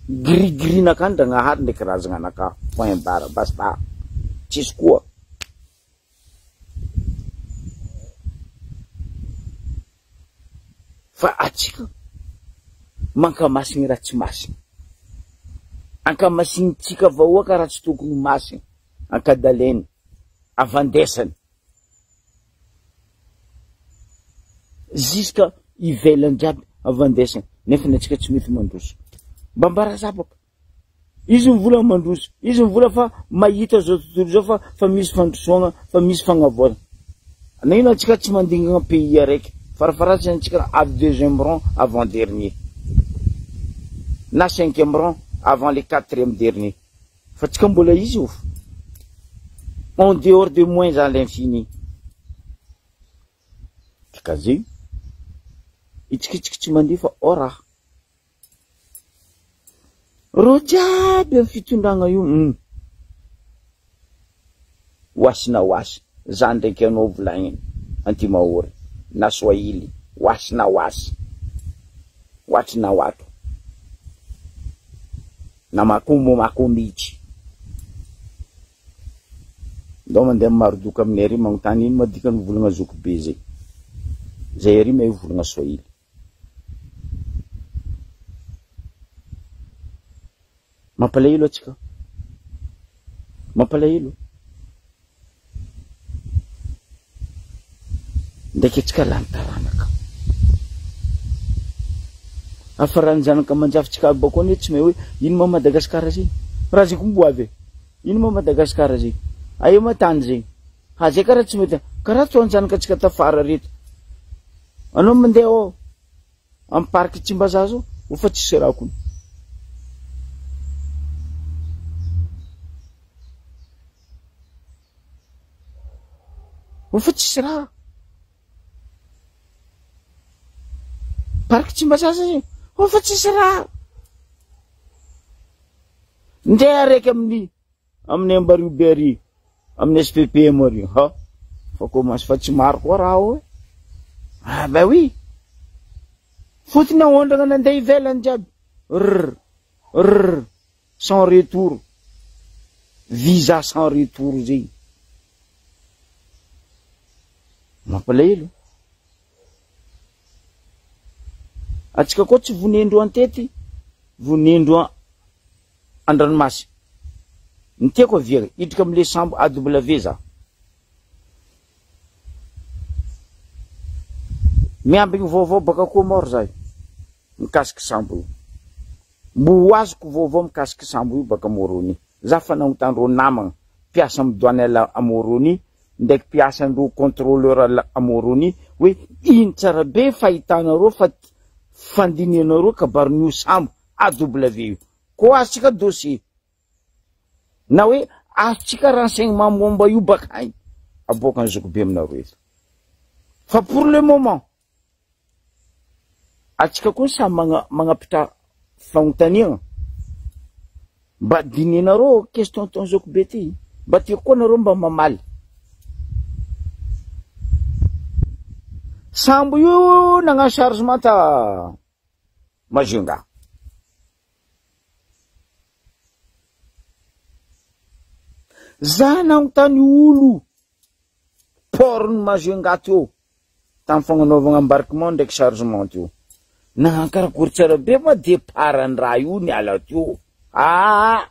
gris gris naka ndragnahary ndraiky razagna naka point barre basta tsisy koa. Fa atsika mankamasiny raha tsy masina. Ankamasinintsika vahoaka raha tsy tokony ho masina. Ankadalena, avandesana. Ziska ivelany jiaby avandesana. Nefa ny atsika tsy mety mandroso. Mba ambarazabaka. Izy mivola mandroso, izy mivola fa mahita zao tontolo zao fa fa misy fandrosoagna, fa misy fagnavoazana. Nagnino antsika tsy mandingana pays araiky? Farafaharatsiny antsika avy deuxième rang avant dernier. Na cinquième rang avant le quatrième dernier. Fa tsika mbola izy io. En dehors de moins à l'infini. Ka zegny, hitsikitsiky tsy mandeha fa ao raha. Reo jiaby am fitondragna io hum Oasy na oasy za ndraiky anao volagniny antimahory na swahili oasy na oasy oatry na oatro na makombo makombitry Ndao mandeha am marodoka aminay ary magnontany ino ma dikany volagna zoky be zay zay ary mahay volagna swahili. Mampalahelo atsika. Mampalahelo. Ndraiky atsika lany taranaka. Afaran'ny zanaka aman-jafintsika aby koa anie tsy mahay hoe ino ma Madagasikara zegny. Raha zegny koa mbo avy e. Ino ma Madagasikara zegny. Aia ma tany zegny. Ha zay karaha tsy mety. Karaha toa ny zanaka antsika tafara reto. Anao mandeha ao am parc Tsimbazaza ao fa tsisy rakony. Fa tsisy raha. Parc Tsimbazaza zegny fa tsisy raha. Ndray araiky amin'ny Amin'ny Ambario be ary amin'ny SPPM ary ha fa commence fa tsy maro koa raha ao e. Ah ben oui. Fotony aondrana nandeha ivelany jiaby. Rr rr sans retour. Visa sans retour zegny. Mampalahelo. Atsika koa tsy vonendro antety, vonendro Andranomasina. Ny tiako avia hidrika amle sambo AW za. Miambigny vaovao baka Comore za io mikasiky sambo io. Mbo ho azoko vaovao mikasiky sambo io baka Moroni. Za fa nagnontany reo namagna mpiasa amy douane à Moroni ndraiky mpiasa ndreo controleur à Moroni hoe ino tsara be fahitanareo fa fandinihanareo kabarin'io sambo AW io. Koa azontsika dossier na hoe azontsika renseignement momba io baka agny, aboakan'ny zokibe aminareo eto. Fa pour le moment, Atsika koa samy magnapitra fagnontaniagna. Mba dinihinareo question ataon'zoko be ty. Mba tiako koa nareo mba mamaly. Sambo io nagnano chargement ta Majunga. Za nagnontany olo port-n'i Majunga teo tamin'ny fagnanaovagna embarquement ndraiky chargement teo. Nagnano karakory tsara be moa départ-n'ny raha io niala teo. Aa!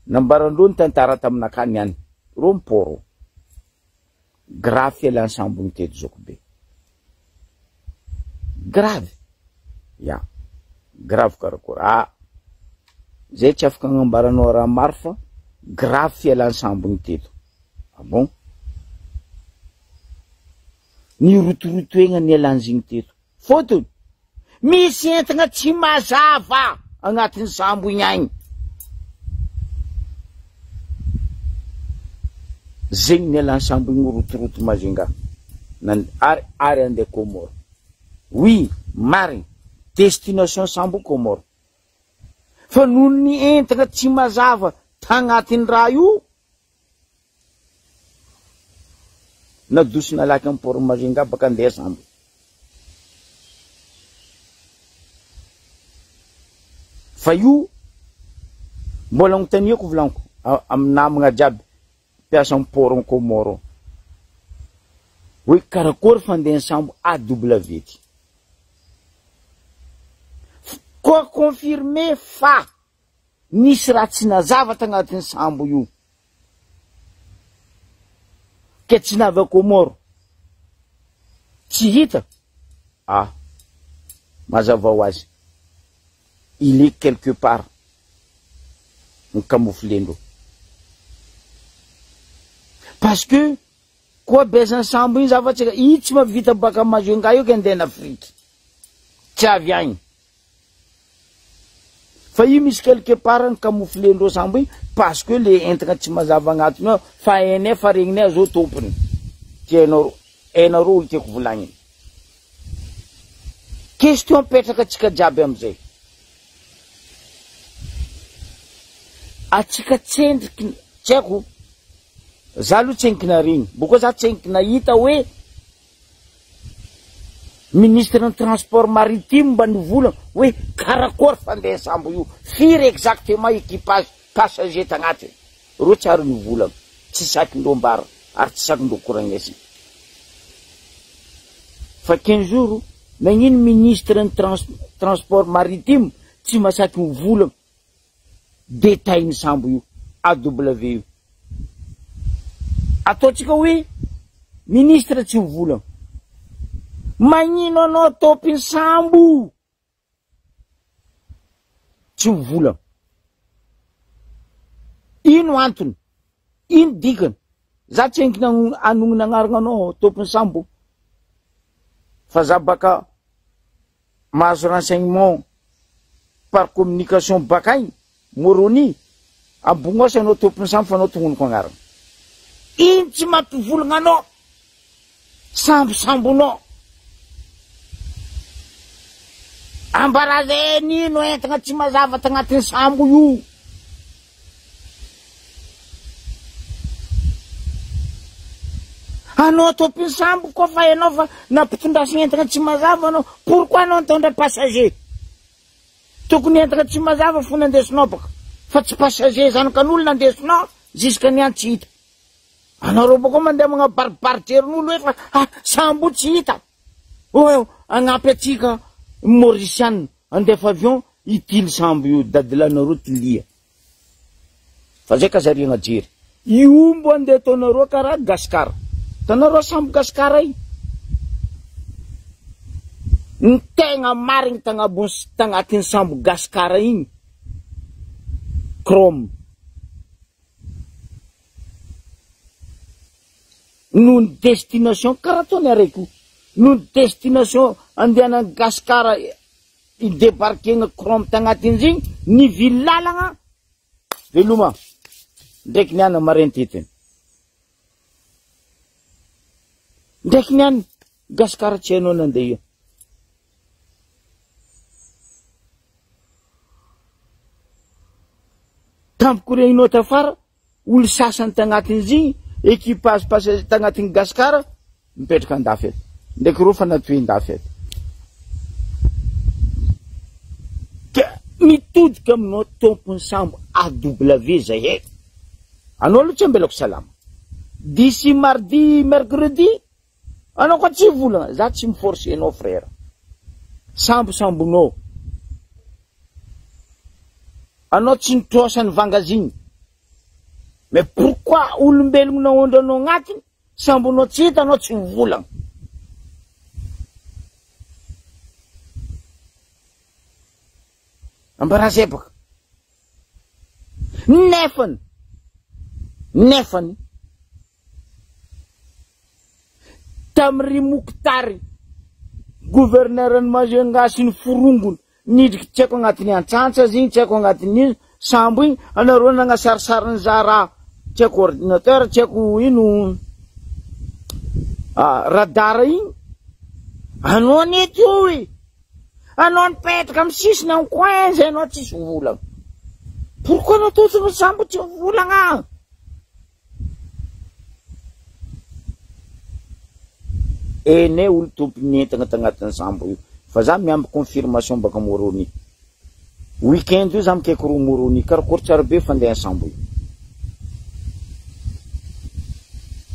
Nambarandreo ny tantara taminakahy niany. Reo ny port. Grave fialan'ny sambo niteto zoko be. Grave. Ya. Grave karakory. Ah. Zay tsy afaka agnambaranao raha maro fa grave fialan'ny sambo niteto. Ah bon? Nirotorotoegna nialan'zigny teto. Fotony, misy entagna tsy mazava agnatin'ny sambo igny agny. Zegny nialan'ny sambo igny rotoroto Majunga nan ary ary andeha Comores. Oui, marigny, destination sambo Comores. Fa noho ny entagna tsy mazava tagnatin'ny raha io, Nadoso nalaky am port Majunga baka andeha sambo. Fa io mbola agnontaniako volaniko am namagna jiaby mpiasa am port am Comores hoe karakory fandehan'ny sambo AW ty. Koa confirmer fa Nisy raha tsy nazava tagnatin'ny sambo io. Ke tsy navy a Comores. Tsy hita? Ah. Mazava ho azy. Il est quelque part. Ni-camoufler-ndreo. Parce que koa besan'ny sambo iny zava-tsika, io tsy mahavita baka Majunga io ke andeha en Afrique. Tsy avy agny. Fa io misy quelque part ny camoufler-ndreo sambo iny parce que le entagna tsy mazava agnatiny ao fa hainay fa regninay zao tompony. Ty hainareo, hainareo olo tiako volagniny. Question apetraka atsika jiaby amizay. Atsika tsendriky, tsy haiko, za aloha tsendriky naregny, bôka za tsendriky nahita hoe Ministre ny transport maritime mba nivolagna hoe karakory fandeha sambo io, firy exactement equipage passager tagnatiny, reo tsy ary nivolagna, tsy sakindreo ambara ary tsy sakindreo koragnesina. Fa 15 jours nagnino ministre ny transport maritime tsy masaky mivolagna détail ny sambo io AW io. Ataontsika hoe ministre tsy mivolagna. Magnino anao tompony sambo tsy mivolagna? Ino antony? Ino dikany? Za tsy entina anognona agnarana anao tompony sambo fa za baka mahazo renseignement par communication bakagny Moroni ambognosy anao tompony sambo fa anao tognoniko agnarana. Ino tsy mampivolagna anao sambosambonao? Ambara nino entagna tsy mazava tagnatin'ny sambo io. Anao tompony sambo koa fa ianao fa nampitondrasina entagna tsy mazava anao, pourquoi anao nitondra passager? Tokony entagna tsy mazava fo nandesinao baka fa tsy passager zanakan'olo nandesinao jusqu'à niany tsy hita. Anareo baka mandeha magnabaribary jerin'olo hoe fa ah, sambo tsy hita. Oh, agnampy atsika Mauriciana andefa avion hitily sambo io dadilanareo tilia. Fa zay kazariagna jery. Io mbo andeha ataonareo karaha Gasikara. Hitanareo sambo Gasikara io? Ny tegna marigny tagnabony tagnatin'ny sambo Gasikara igny, chrome. Noho ny destination karaha ataony araiky io. Noho ny destination andehanan'i Gasikara i-debarkena chrome tagnatin'izy igny, nivily lalagna. Veloma, ndraiky niany marin-tetiny. Ndraiky niany Gasikara tsy hainao nandeha io. Sambo koreanao tafara, olo sasany tagnatin'izy igny, équipage passager tagnatin'ny Gasikara, mipetraka andafy eto. Ndraiky reo fa natoy andafy eto. Ka mitodika aminao tompony sambo AW zay e. Anao aloha tsy ambelako salama. D'ici mardi, mercredi, anao koa tsy volana, za tsy miforcer anao frère. Sambo sambonao. Anao tsy nitrosa ny vangaziny. Mais pourquoi olombelogno naondranao agnatiny, sambonao tsy hita anao tsy mivolagna. Ambarazebaka. Nefany, nefany, tamy ry Mokotary, gouverneur ny Majunga sy ny forongony, nidriky tsy haiko agnatin'ny antsantsa izy igny, tsy haiko agnatin'ny ino, sambo igny, anareo nagnasarisary zara, tsy haiko ordinateur, tsy haiko ino, radar igny, anao anie teo e, anao nipetraka amy sisiny amy coin zay anao tsisy volagna. Pourquoi anao tompony sambo tsy mivolagna? Ene olo tompony entana tagnatin'ny sambo io, fa za miamby confirmation baka Moroni. Weekend io za mikaiky ro Moroni, karakory tsara be fandeha sambo io.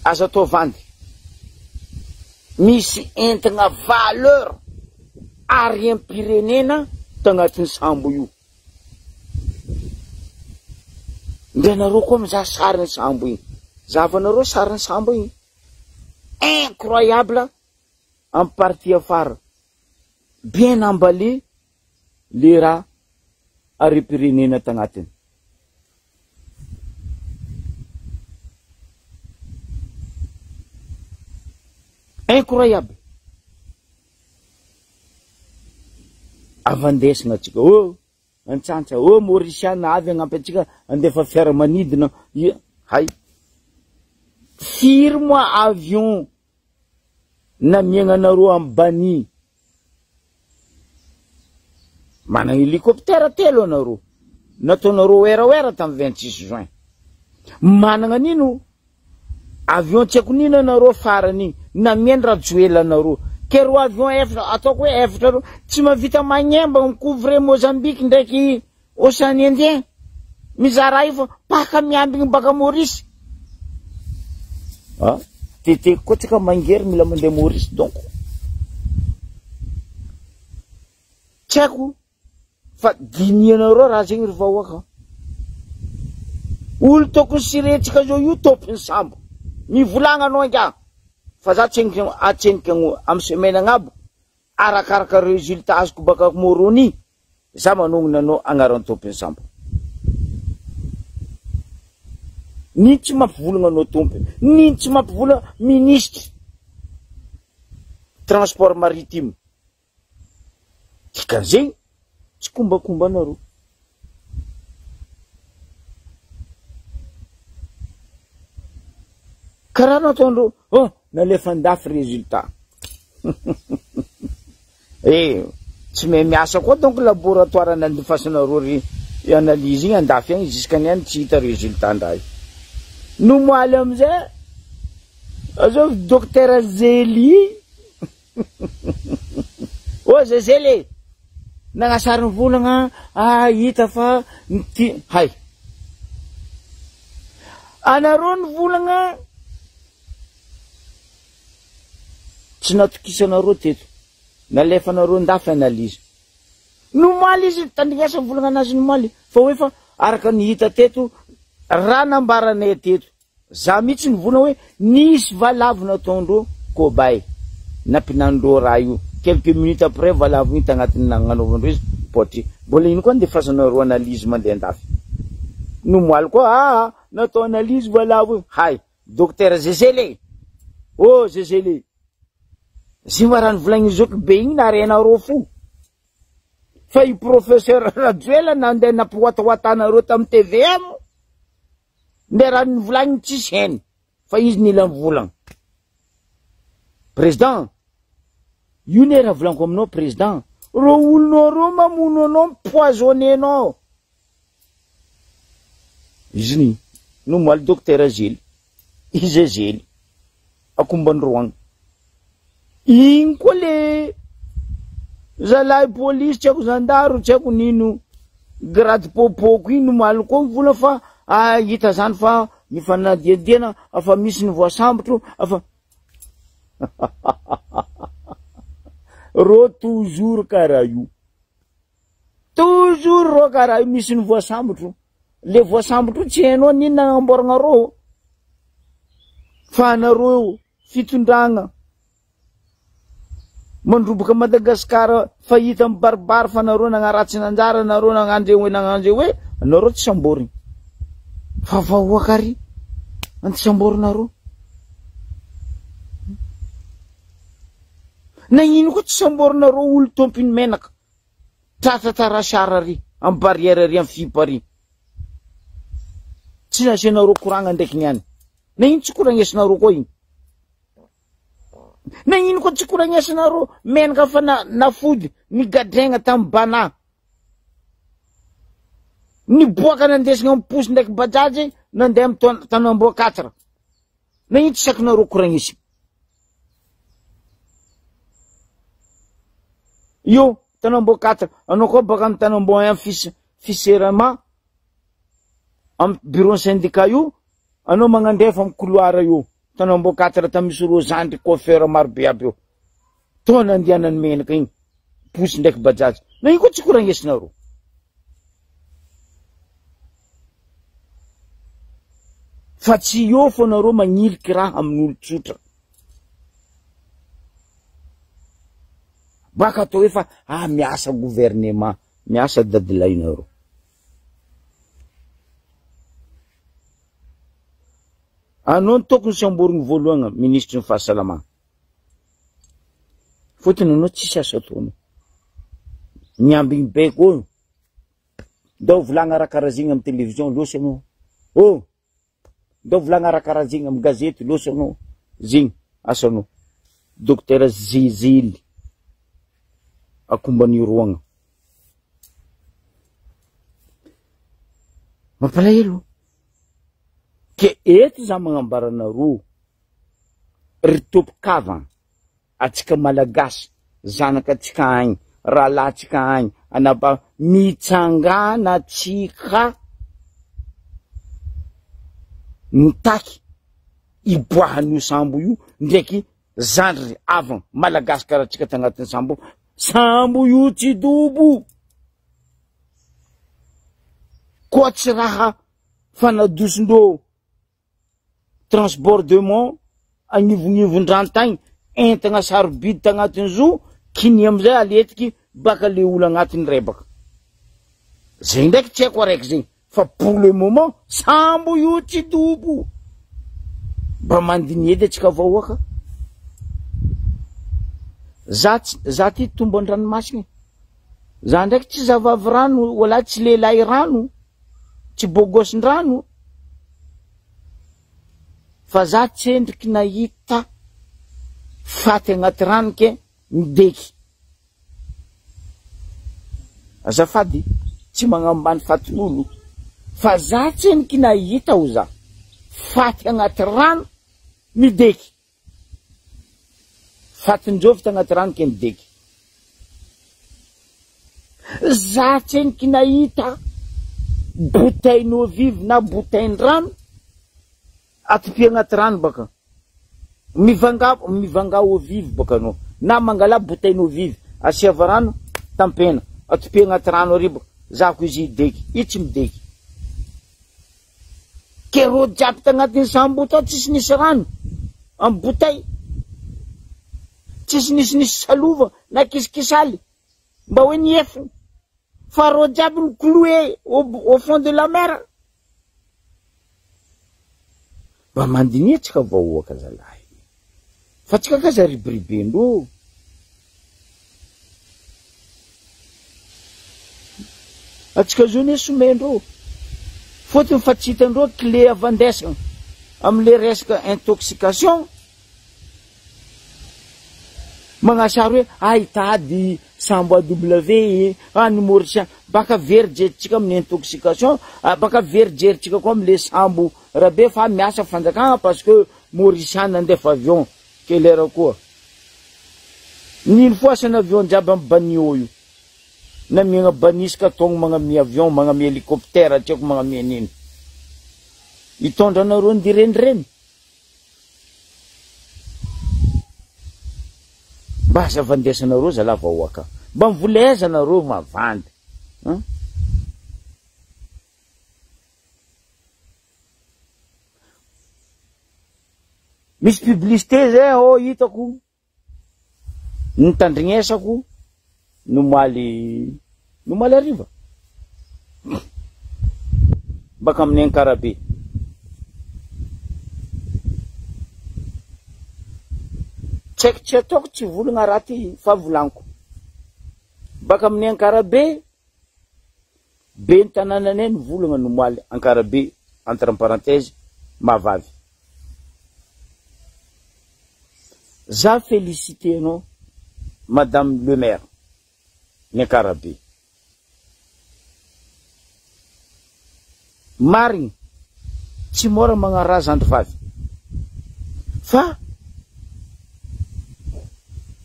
Aza atao vandy. Misy entana valeur ariam-pirenena tagnatin'ny sambo io. Ndre anareo koa mizaha sarin'ny sambo igny. Zahavanareo sarin'ny sambo igny. Incroyable amy partie afara. Bien emballé le raha ariam-pirenena tagnatiny. Incroyable. Avandesina atsika, oh antsantsa, oh Mauriciana avy agnampy atsika andefa fiaramanidina, hay. Firy moa avion namiagnanareo amy bani. Manana hélicoptère telo anareo. Nataonareo oeraoera tamy 26 juin. Manana nino avion tsy haiko nino anareo farany igny namiany Rajoelina anareo. Ke ro avion efatra ataoko hoe efatra reo tsy mahavita magnemba micouvre Mozambique ndraiky Océan Indien. Mizara io fa paka miambigny baka Maurice. Ah, teteko koa tsika mangery mila mandeha Maurice donc. Tsy haiko fa dinihanareo raha zegny ry vahoaka. Olo tokony sirentsika zao io tompony sambo. Mivolagna anao inga fa za tseniky atseniky amy semaine agnabo arakaraka résultat azoko baka Moroni za manognona anao agnaran'ny tompony sambo. Nino tsy mampivolagna anao tompony, nino tsy mampivolagna ministre transport maritime. Dikan'izegny tsy kombakomba anareo. Karaha nataondreo, oh nalefa andafy résultat. Eh, tsy mahay miasa koa donc laboratoire nandefasanareo ry analyse igny andafy agny jusqu'à niany tsy hita résultat ndray. Nomoaly amizay azao docteur Zely. Oh Zezely, nagnasary ny volagna, ah hita fa ty hay. Anareo ny volagna tsy natokisanareo teto, nalefanareo ndafy analyse. Nomaly izy tandrignasa volagna anazy nomaly fa hoe fa araka ny hita teto raha nambaranay teto. Za mihitsy nivolagna hoe nisy valavo nataondreo cobaye nampinandreo raha io quelques minutes après valavo igny tagnatin'ny nagnanaovandreo izy potry mbola ino koa andefasanareo analyse mandeha andafy. Nomoaly koa ah natao analyse valavo io hay docteur Zezely. Oh Zezely. Zay ma raha nivolagny zoky be igny narenareo fo. Fa i professeur Rajoelina nandeha nampihoatahoatanareo tamy TVM. Nde raha nivolagny tsisy hainy fa izy nila mivolagna. Président, io ne raha volaniko aminao président. Reo olonao reo mamono anao, mipoisonné anao. Izy ny nomoaly Dokotera Zely, izy Zely, akombandroagna. Igny koa le zalahy polisy tsy haiko zandary tsy haiko nino grade popoko igny nomaly koa mivola fa ah, hita zany fa ny fanadihadiana fa misy ny voasambotro fa rô toujours karaha io. Toujours rô karaha io misy ny voasambotro. Le voasambotro io tsy hainao n'inona agnamboaragna rô. Fa anareo fitondragna mandroboka Madagascar fa hita mibaribary fa nareo nagnaratsy nanjary anareo nagnano zay hoe nagnano zay hoe anareo tsy samborigny. Fa vahoaka ary anty samborinareo. Nagnino koa tsy samborinareo olo tompiny menaka tratra tarasara ary amy barrière ary amy fipa ary. Tsy nasianareo koragna ndraiky niany. Nagnino tsy koragnesinareo koa igny? Nagnino koa tsy koragnesinareo menaka fa na nafody nigadraigna tamy Bana. Niboaka nandesina amy posy ndraiky bajaj nandeha amy tanamboa 4. Nagnino tsy sakinareo koragnesy? Io tanamboa 4 anao koa baka amy tanamboa 1 fils fiserama amy bureau syndicat io anao magnandefa amy couloir io tanamboa 4 tamy misy ro zandry coiffeur maro be aby io. Toa nandianany menaka igny posy ndraiky bajaj. Nagnino koa tsy koragnesinareo? Fa tsy eo fô nareo magniliky raha amin'olo tsotra. Baka atao hoe fa ah miasa gouvernement, miasa dadilahinareo. Anao no tokony samborigny voalohany ministry ny fahasalamana. Fotony anao tsisy asa ataonao. Miambigny baiko eo. Ndao volagna raha karaha zegny amy télévision lôsy anao. Oh! Ndao volagna raha karaha zegny amy gazety lôsy anao. Zegny asanao. Docteur Zezely akombaniroagna. Mampalahelo. Ke eto za magnambara anareo ry tompon-kavana, atsika Malagasy, zanaka atsika agny, rahalahy atsika agny, anabavy, mitsangana atsika mitaky iboahan'io sambo io ndraiky zandry havana Malagasy karaha atsika tagnatin'ny sambo, sambo io tsy dobo koa tsy raha fanadosondreo transbordement agnivonivon-drano tagny, entagna sarobidy tagnatin'ny zo, kinia amizay aletiky baka le olo agnatiny rebaka. Zegny ndraiky tsy haiko araiky zegny, fa pour le moment sambo io tsy dobo. Mba mandinihy edy atsika vahoaka. Za tsy, za ty tombo an-dranomasina. Za ndraiky tsy zavavy rano, wala tsy lehilahy rano, tsy bôgôsin-drano. Fa za tsendriky nahita faty agnaty rano ke mideky. Azafady, tsy magnambany fatin'olo, fa za tsendriky nahita ho za faty agnaty rano mideky. Fatin-jovy tagnaty rano ke mideky. Za tsendriky nahita bouteille d'eau vive na bouteille rano atopia agnaty rano baka. Mivanga, mivanga eau vive baka anao. Na mangala bouteille d'eau vive, asiava rano tampena, atopia agnaty rano ary baka. Za ko izy hideky, i tsy mideky. Ke rô jiaby tagnatin'ny sambo tao tsisy nisy rano amy bouteille. Tsisy nisy nisy salova na kiskisaly mba hoe niefiny. Fa rô jiaby ny cloué au fond de la mer. Mba mandiniha tsika vahoaka zalahy. Fa tsika ka za riboribendreo. Atsika zao ne somendreo. Fotony fa tsy hitandreo clé avandesana amle resaka intoxication. Magnasary hoe ah hitady sambo AW, ah ny Mauricien, baka very jerintsika amin'ny intoxication, ah baka very jerintsika koa amle sambo Rabe fa miasa fanjakagna parce que Mauricien nandefa avion, quelle heure koa? Nino foasana avion jiaby am banio io, namiagna banisika togno magnamia avion, magnamia hélicoptère, tsy haiko magnamia nino. Hitondra anareo ndirenireny. Mba aza vandesanareo zalahy vahoaka. Mba mivoleza nareo mavandy. Hein? Misy publicité zay ao hitako nitandrignesako nomaly nomaly hariva baka amin'ny Ankarabe. Tsy haiko tsy ataoko tsy volagna raha ty fa volagniko. Baka amin'ny Ankarabe be ny tanànanay ny volagna nomaly Ankarabe entre parenthèse Mahavavy. Za félicité anao madame le maire ny Ankarabe. Marigny, tsy mora magnaraha zandry vavy fa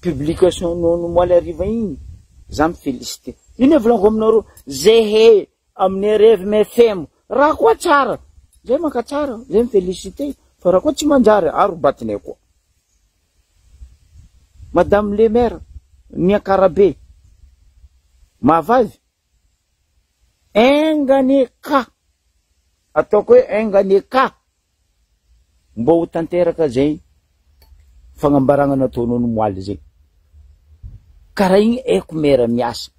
publication nao nomaly hariva igny za mi félicité. Ino volaniko aminareo, zehe amin'ny RFM FM raha koa tsara, zay mankatsara, zay mi félicité fa raha koa tsy manjary aro batinay koa. Madame le maire ny Ankarabe Mahavavy, enga anie ka, ataoko hoe enga anie ka mba ho tanteraka zay fagnambaragna nataonao nomoaly zay. Karaha igny haiko maire miasa,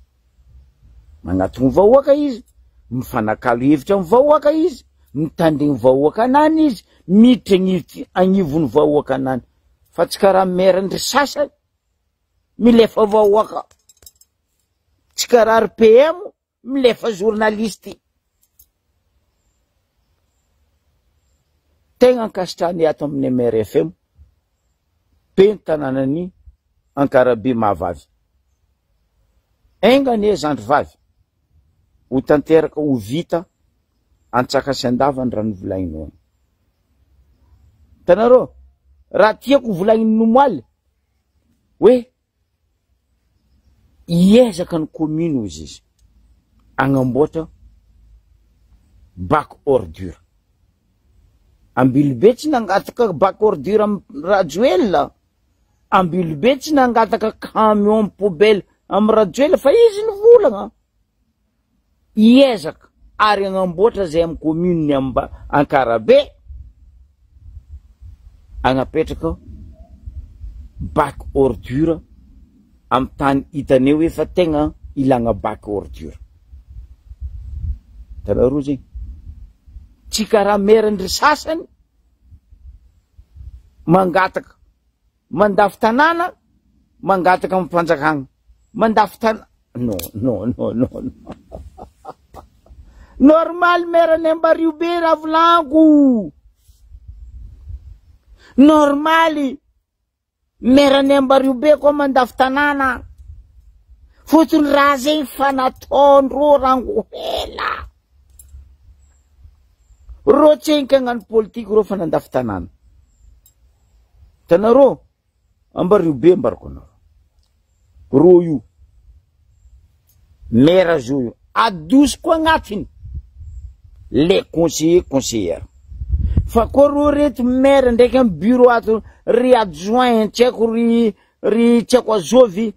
magnatogno vahoaka izy, mifanakalo hevitra amin'ny vahoaka izy, mitandregny vahoaka anany izy, miditra agnivon'ny vahoaka anany, fa tsy karaha maire ndry sasany milefa vahoaka, tsy karaha ry PM milefa journaliste. Tegna ankasitrahany ato amin'ny MRFM be ny tanànan'i Ankarabe Mahavavy. Enga anie zandry vavy ho tanteraka ho vita antsaka sy andavany raha novolagninao. Hitanareo, raha tiako volagniny nomoaly hoe hiezaka ny commune hozy izy agnamboatra bac ordure. Ambilobe tsy nangataka bac ordure am Rajoelina, Ambilobe tsy nangataka camion poubelle am Rajoelina fa izy nivolagna. Hiezaka ary agnamboatra zay am commune amba Ankarabe agnapetraka bac ordure am tany hitaneo hoe fa tegna ilagna bac ordure. Hitanareo zegny? Tsy karaha maire ndry sasany mangataka mandafy tanàna, mangataka am fanjakagna, mandafy tanà, non non non non non. Normal maire ny Ambario be raha volaniko. Normaly maire ny Ambario be koa mandafy tanàna. Fotony raha zegny fa nataondreo rango ela. Reo tsenky hagnano politiky reo fa nandafy tanàna. Hitanareo? Ambario be ambarako anareo. Reo io. Maire zo io. Adosiko agnatiny les conseillers conseillères. Fa koa reo reto maire ndraiky amy bureau ato ry adjoint tsy haiko ry ry tsy haiko azovy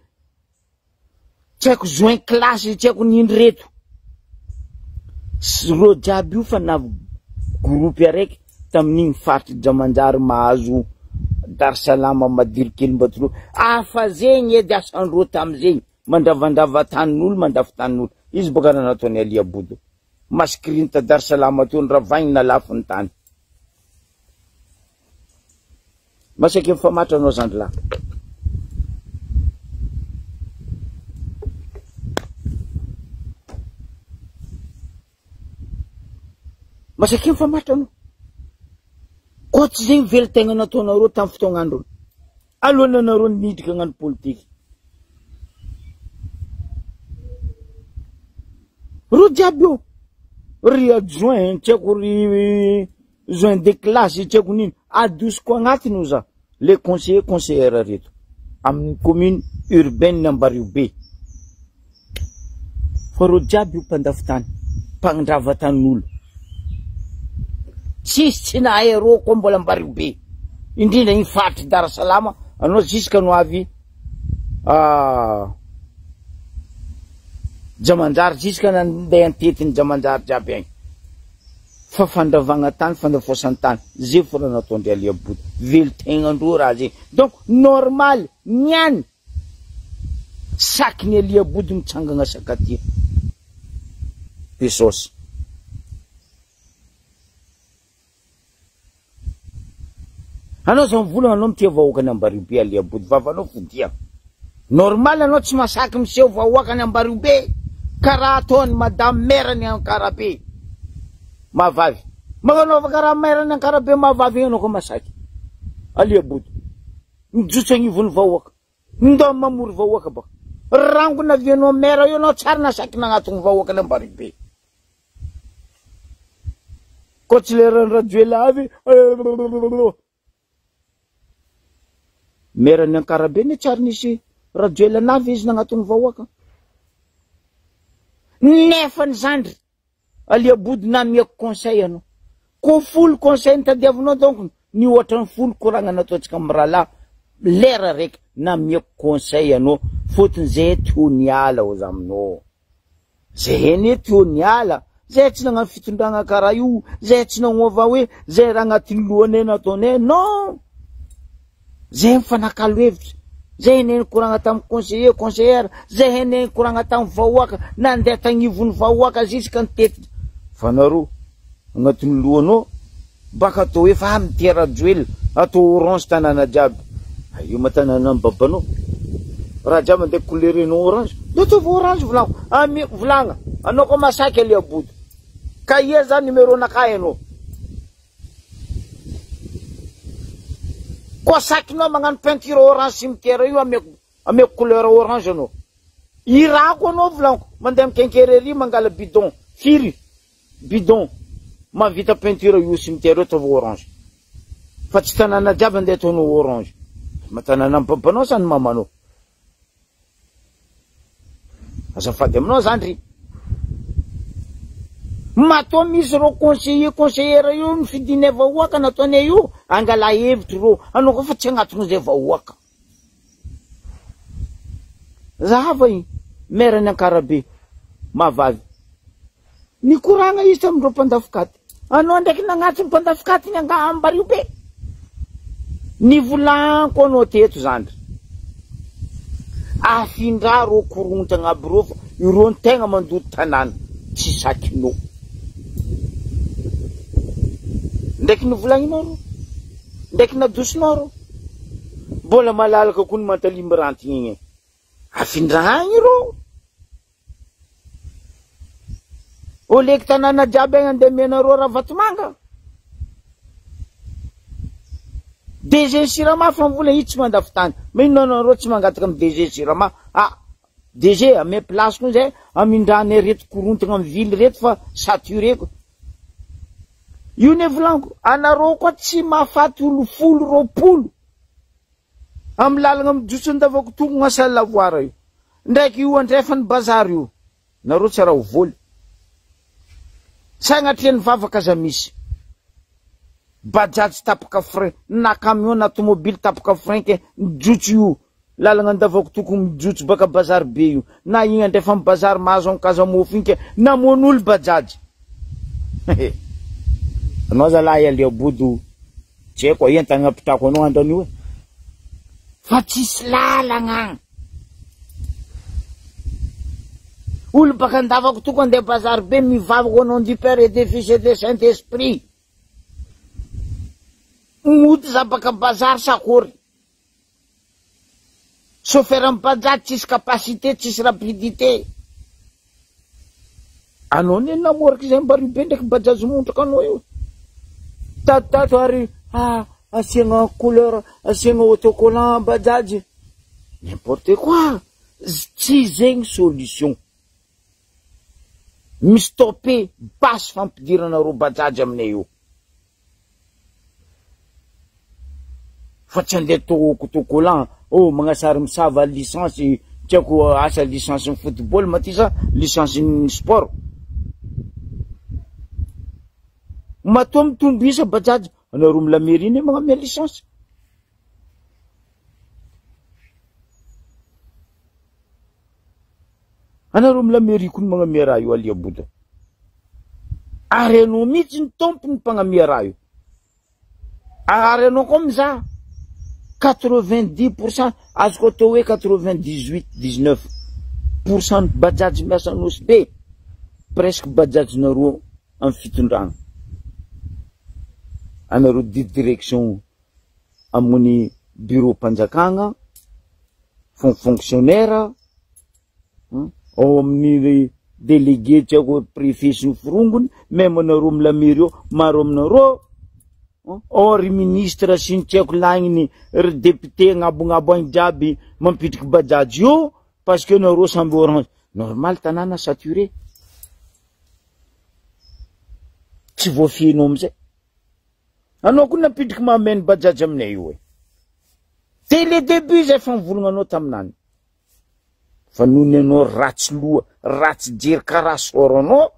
tsy haiko joint classe tsy haiko nino reto. Reo jiaby io fa navy groupe araiky tamin'igny faritry Jamanjary mahazo Dar Salam Madiro kely Mbatoloha. Afa zegny edy asandreo tamizegny mandravandrava tanin'olo mandafy tanin'olo. Izy boka raha nataony Ali Abodo. Maskiriny ta Dar Salam teo niravaigny nalafo ny tany. Masaky mifamatra anao zandry lahy. Masaky mifamatra anao. Koa tsy zegny velon-tegna nataonareo tamin'ny fotoagn'androny. Alohan'ny anareo niditra hagnano politiky. Reo jiaby io, ry adjoint tsy haiko ry joint de classe tsy haiko nino, adosiko agnatiny io za, le conseiller conseillère reto amin'ny commune urbaine Ambariobe. Fa reo jiaby io mpandafy tany, mpandrava tanin'olo. Tsisy tsy nahay reo koa mbola Ambariobe, indrindra iny faritry Darasalama, anao jusque no avy Jamanjary jusque nandeha antetiny Jamanjary jiaby agny. Fa fandravagna tany, fandafoasana tany, zay fo raha nataondry Alia Bodo, velon-tegnandreo raha zay. Donc normal niany saky ny Alia Bodo mitsangagna sakatia. Besosy. Anao zao mivolagna anao mitia vahoakany Ambariobe Alia Bodo vavanao fodia. Normal anao tsy masaky miseho vahoakany Ambariobe karaha ataony madame maire ny Ankarabe mahavavy. Magnanaova karaha maire ny Ankarabe mahavavy igny anao koa masaky. Alia Bodo. Mijotso agnivon'ny vahoaka. Ndao mamory vahoaka baka. Rangona avy anao maire io anao tsary nasaky nagnatogno vahoakany Ambariobe. Koa tsy leran'i Rajoelina avy. Maire-n'ny Ankarabe anie tsy ary nisy Rajoelina navy izy nagnatony vahoaka. Nefa ny zandry Aliabody namiako conseil anao. Ko folo conseil nitadiavinao donc ny ohatran'ny folo koragna nataontsika amin'ny rahalahy lera raiky namiako conseil anao fôtony zay teo niala oza aminao. Zay anie teo niala, zay tsy nagnano fitondragna karaha io, zay tsy nagnova hoe zay raha agnatin'ny lohanay nataonay, non! Zay mifanakalo hevitra, zay anie nikoragna tamin'ny conseiller, conseillère, zay anie nikoragna tamin'ny vahoaka, nandeha tagnivon'ny vahoaka jusque nitety. Fa nareo, agnatin'ny lohanao, Baka atao efa ah mitia Rajoelina atao orange tanàna jiaby io ma tanàna ny babanao raha jiaby andeha coulerenao orange de ataovy orange volagno ami volagna anao koa masaky alia bodo ka ia za numéro nakahy anao koa sakinao magnano peinture orange cimetière io ameko ameko couleur orange anao irako anao volagno mandeha mikenkerery mangala bidon firy Bidon, mahavita peinture io cimetière io ataovy orange. Fa tsy tanàna jiaby andeha ataonao orange. Ma tanàna ny papanao sa ny mamanao? Azafady aminao zandry. Matoa misy reo conseiller conseillère io ny fidinay vahoaka nataonay io, angala hevitry reo. Anao koa fa tsy agnatin'izay vahoaka. Zahava i maire ny Ankarabe, Mahavavy. Nikoragna izy tamin'ireo mpandafokaty. Anao ndraiky nagnatso ny mpandafokaty ny angaha Ambario be. Nivolanko anao teto zandry. Afindra reo korontagna aby reo fa ireo no tegna mandoto tanàna. Tsy sakinao. Ndraiky nivolagninao reo. Ndraiky nadosonao reo. Mbola malalaka koa ny Mantalimbirantigny igny e. Afindra agny reo. Oleky tanàna jiaby agny andeha amianareo Ravatomanga. DG Sirama fa mvola io tsy mandafo tany. Maninona anareo tsy mangataka amin'ny DG Sirama? Ah, DG ame place koa zay amindranay reto korontagna amin'ny ville reto fa saturé ko. Io ne volaniko, anareo koa tsy mahafaty olo 10 20 amin'ny lalagna mijotso Andavakotokogna salle lavoir io. Ndraiky io andrefan'ny bazary io. Nareo tsy raha ho voly. Sagnatria ny vavaka aza misy. Bajaj tapaka frein, na camion na tomobile tapaka frein ke mijotso io. Lalagna Andavakotokogna mijotso baka bazary be io. Na igny andrefan'ny bazary mahazo Ankazamofo igny ke namono olo bajaj. Anao zalahy Alia Bodo. Tsy haiko aia ny tany ampitako anao andro anio e. Fa tsisy lalagna. Olo baka andavako toko andeha bazary be mivavaka au nom du Père et du Fils et du Saint Esprit. Mody za baka bazary sa akory. Chauffeur am bajaj tsisy capacité tsisy rapidité. Anao ne namoriky izay mba be ndraiky bajaj montraka anao io. Tato ary ah asiagna couleur asiagna autocollant bajaj. N'importe quoi. Tsy zegny solution. Mi-stopper basy fampidirana ro bajaj aminay io. Fa tsy andeha tokotokolan, oh magnasary misava licence, tsy haiko asa licence ny football ma ty sa licence ny sport. Matoa mitombo isa bajaj, anareo amy la mairie ne magnamia licence. Anareo amy la mairie koa magnamia raha io alia boda. Ary anao mihitsy ny tompony mpagnamia raha io. Ary anao koa mizaha 90% azoko atao hoe 98 19% ny bajaj miasa Nosy Be presque bajaj nareo amy fitondrana. Anareo di direction amin'ny bureau mpanjakana, fonctionnaire, ao amin'ny délégué tsy haiko préfet sy ny forongony, même anareo amy la mairie ao, maro aminareo, ao ry ministre sy ny tsy haiko lagniny, ry député agnabonabo agny jiaby mampitriky bajaj io, parce que nareo samby orange. Normal tanàna saturé. Tsy voafehinao amizay. Anao koa nampidriky mameno bajaj aminay io e. Dès le début zay fa nivolagna anao taminany. Fa noho ny anao ratsy loha, ratsy jery karaha sort anao,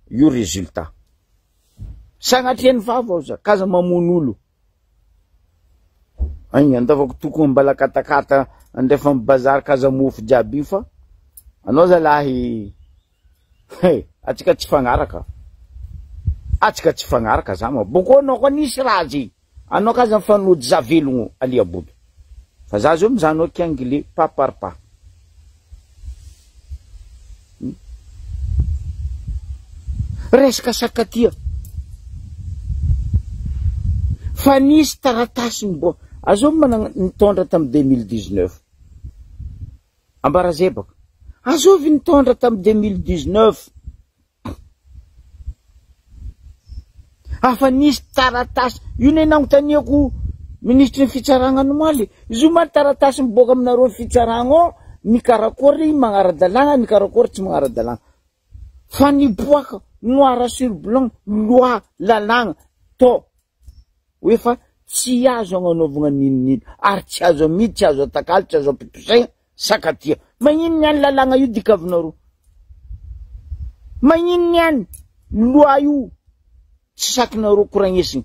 io résultat. Sagnatria ny vava aho za, kaza mamono olo. Agny andavako tokony mbala katakata andefa amy bazary kaza mofo jiaby io fa anao zalahy he atsika tsy fagnaraka. Atsika tsy fagnaraka za ma. Boko anao koa nisy raha zay. Anao kaza mifanody za velogno alia bodo. Fa za zao mizaha anao kiangile pas par pas. Resaka sakatia. Fa nisy taratasy niboaka. Azao manana nitondra tamin'ny 2019. Ambarazebaka. Azovy nitondra tamin'ny 2019. Afa nisy taratasy. Io ne nanontaniako ministry ny fitsarana nomaly. Izy io ma taratasy miboaka aminareo ny fitsarana ao, ny karakory magnara-dalàna, ny karakory tsy magnara-dalàna. Fa niboaka noir sur blanc, loi, lalàna, to. Hoe fa tsy azo agnanaovana ninonino, ary tsy azo amidy, tsy azo atakaly, tsy azo ampitosaina, sakatia. Magnino ny any lalàna io dikavinareo? Magnino ny any loi io tsy sakinareo koragnesina?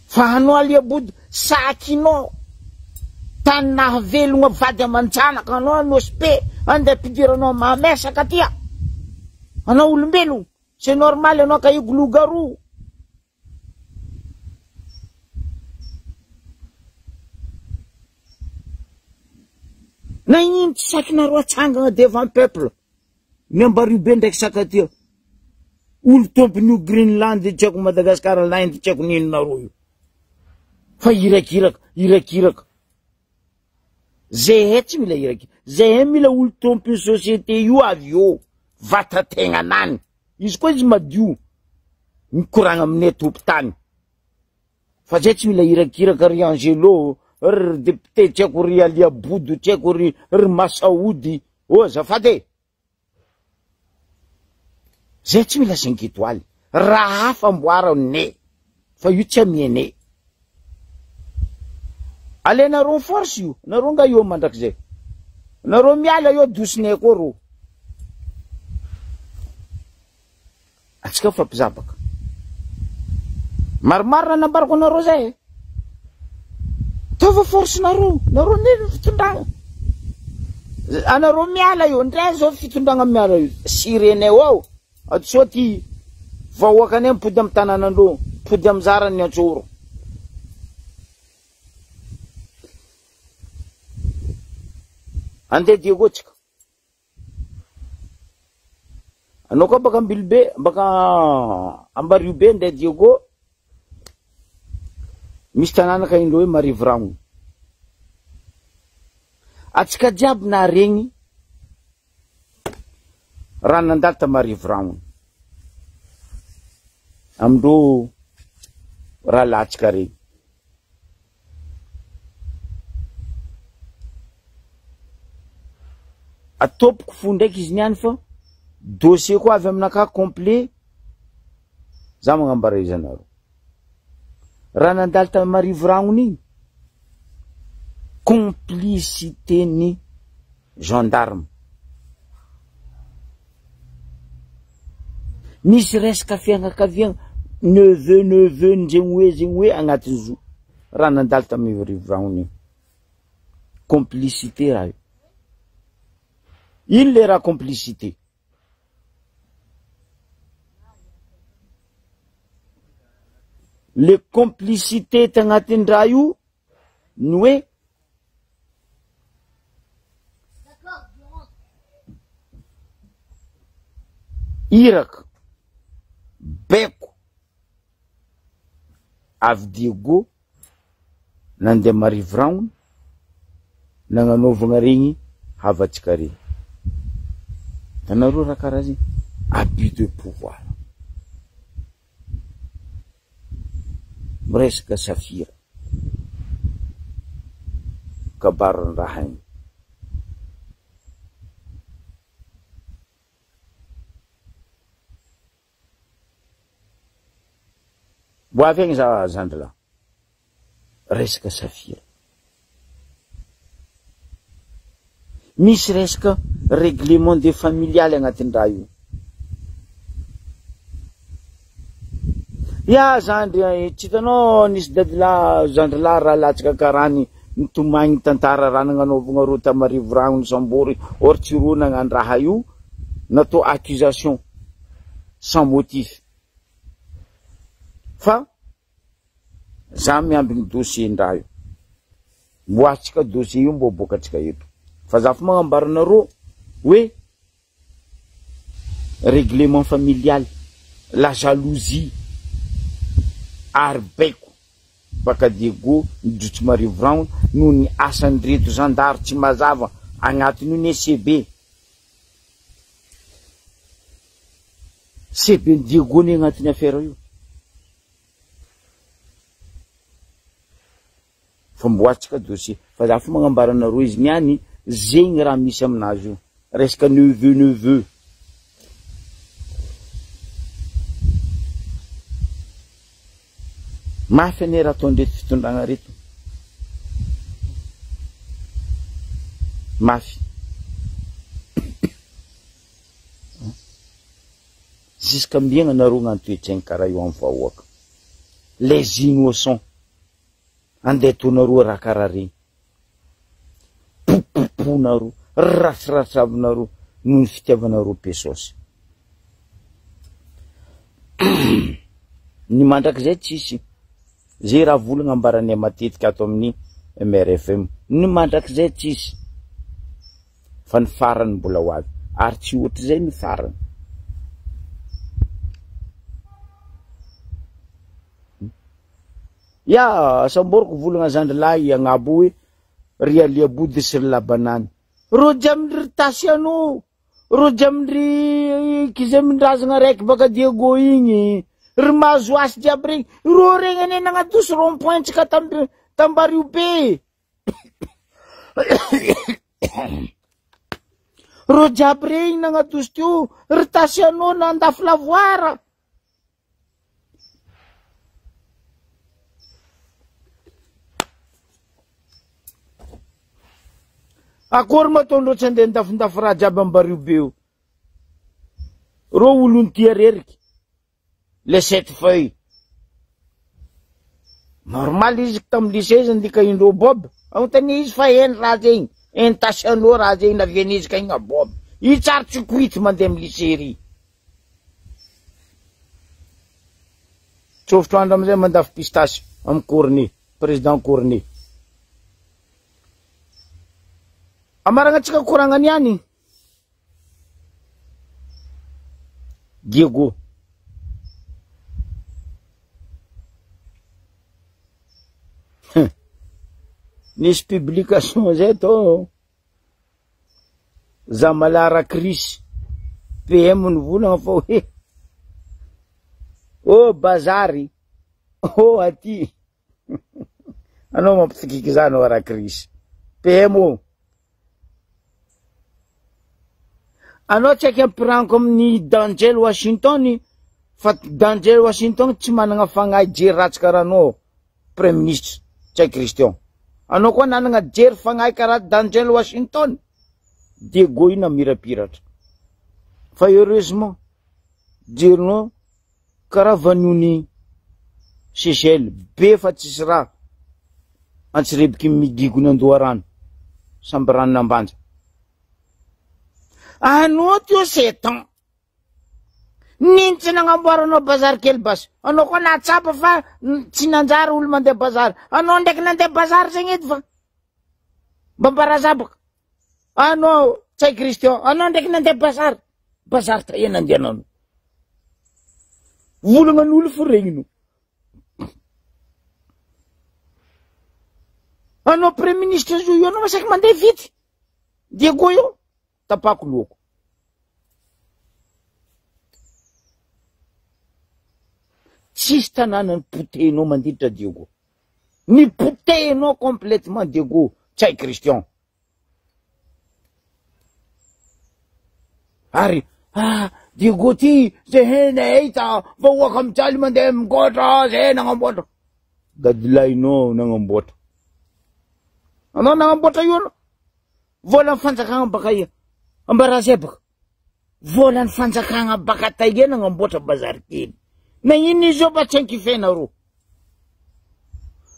Fa anao aliabodo sakinao tany nahavelogna vady aman-janaka anao Nosy Be, andeha ampidiranao mamesaka aty. Anao olombelogno, c'est normal anao ka loup-garou. Na ino tsy sakinareo atsangana devant peuple. Ny Ambario be ndraiky sakatia. Olo tompony io Greenland tsy haiko Madagascar l'Inde tsy haiko ninonareo io. Fa irakiraka, irakiraka. Zay tsy mila irakiraka. Zay mila olo tompony société io avy eo. Vatategnanany. Izy koa izy madio. Mikoragna aminay tompon-tany. Fa zay tsy mila irakiraka ry Angelo, ry député tsy haiko ry Alia Bodo, tsy haiko ry ry Masaody. Oh azafady e. Zay tsy mila 5 étoiles. Raha hafa amboaranay. Fa io tsy amianay. Alainareo en force io. Nareo nga io mandrakizay. Nareo miala io dosinay koa ro. Atsika fampizabaka. Maromaro raha nambarako anareo zay e. Taova force nareo. Nareo ne fitondrana. Anareo miala io. Ndray zao fitondrana miala io. Sirenay ao. Atsoa ty vahoakanay mipody amy tanànandreo. Mipody amy zarany ny antsoro. Andeha Diego tsika. Anao koa baka Ambilobe, baka Ambario be andeha Diego. Misy tanàna ka indreo hoe Marivorano. Atsika jiaby naharegny raha nandalo ta Marivorano. Amindreo raha latsika regny. Atopiko fo ndraiky izy niany fa dossier koa avy aminakahy complet, za magnambara izy anareo. Raha nandalo tamy Marivoragnony igny, complicité ny gendarme. Misy resaka fianakaviagna, neveu neveu ndregny hoe zegny hoe agnatin'ny zo. Raha nandalo tamy Marivoragnony igny. Complicité raha io. Ino le raha complicité? Le complicité tagnatin'ny raha io ny hoe iraka, baiko avy Diego nandeha Marivoragno nagnanaovagna regny havantsika regny. Hitanareo raha karaha zegny? Abus de pouvoir. Miresaka safira. Kabarin'ny raha igny. Mbo avy agny za zandry lahy. Resaka safira. Misy resaka règlement de familial agnatin'ny raha io. Ya zandry eh, tsy hitanao nisy dadilahy zandry lahy raha latsaka karany nitomagny tantara raha nagnanaovagna reo tamarivo ragno nisambory or tsy reo nagnano raha io natao accusation sans motif fa za miambigny dossier ndraha io mbo atsika dossier io mbo aboakatsika eto fa za fo magnambara anareo hoe règlement familial la jalousie ary baiko baka Diego mijotso marivo rahona noho ny asan'ireto zandary tsy mazava agnatin'io ne CB CB ny Diego ne agnatin'ny affaire io. Fa mboatsika dossier. Fa za fo magnambara anareo izy niany zegny raha misy aminazy io. Resaka neveu neveu. Mafy anie raha ataondreto fitondragna reto. Mafy. Zisk'ambiagna nareo gnano toetsaigny karaha io amin'ny vahoaka. Les innocents. Andeha ataonareo raha karaha regny. Popoponareo, ratraratravinareo noho ny fitiavanareo pesosy. Ny mandrakizay tsisy. Zay raha volagna ambaranay matetika ato amin'ny MRFM. Ny mandrakizay tsisy. Fa ny farany mbola ho avy. Ary tsy ohatr'izay ny farany. Ya, samboriko volagna zandry lahy agnabo hoe ry Aliabody sy ry Labanany. Rojo amin-dry Tasiano, rojo amin-dry Kizemindrazagna raiky baka Diego igny, ry Mahazoasy jiaby regny, rô regny anie nagnadosy rond point tsika tam tambario be. Rô jiaby regny nagnadosy teo, ry Tasiano nandafy lavoara. Akory ma ataondreo tsy andeha andafindafy raha jiaby ambario be io. Reo olon tia reriky. Les sept feuilles. Normal izy tam lycée izy andika indreo bob. Anontania izy fa eny raha zegny. Eny tasianao raha zegny navian'izy ka igny bob. Io tsary tsy koity mandeha am lycée ry. Tsofotro andro amizay mandafy pistache am cornet, président cornet. Amaragna antsika koragna niany. Diego. Nisy publication zay tao. Zamalara Chris PM nivolagna fa hoe oh bazary oh aty anao mampitokiky za anao raha Chris PM ô. Anao tsy haiky ampiraniko amin'ny Denzel Washington fa Denzel Washington tsy managna fagnahy jery ratsy karaha anao Premier ministre Ntsay Christian. Anao koa nanagna jery fagnahy karaha Denzel Washington. Diego io namirapiratra. Fa heureusement jerinao karaha vanony Seychelles be fa tsisy raha antsirebiky migigony andoharano samby ranon'Ambanja. Anao teo sept ans. Nino tsy nagnamboaranao bazary kely basy. Anao koa nahatsapa fa tsy nanjary olo mandeha bazary. Anao ndraiky nandeha bazary zegny edy fa. Mba mbarazabaka. Anao Ntsay Christian, anao ndraiky nandeha bazary. Bazary taia nandehananao. Volagnan'olo fo regninao. Anao premier ministre zo io anao masaky mandeha vity. Diego io tapako lohako. Tsisy tanàna ny potehinao mandiditra Diego. Ny potehinao complètement Diego Ntsay Christian. Ary ah Diego ty zay hena hita vahoaka mijaly mandeha migotra zay nagnamboatra. Gadilahinao nagnamboatra. Anao nagnamboatra io anao. Volan'ny fanjakana baka ia. Ambarazay baka. Volan'ny fanjakana baka taia nagnamboatra bazary kely. Nagnino izy io mba tsy ankifenareo.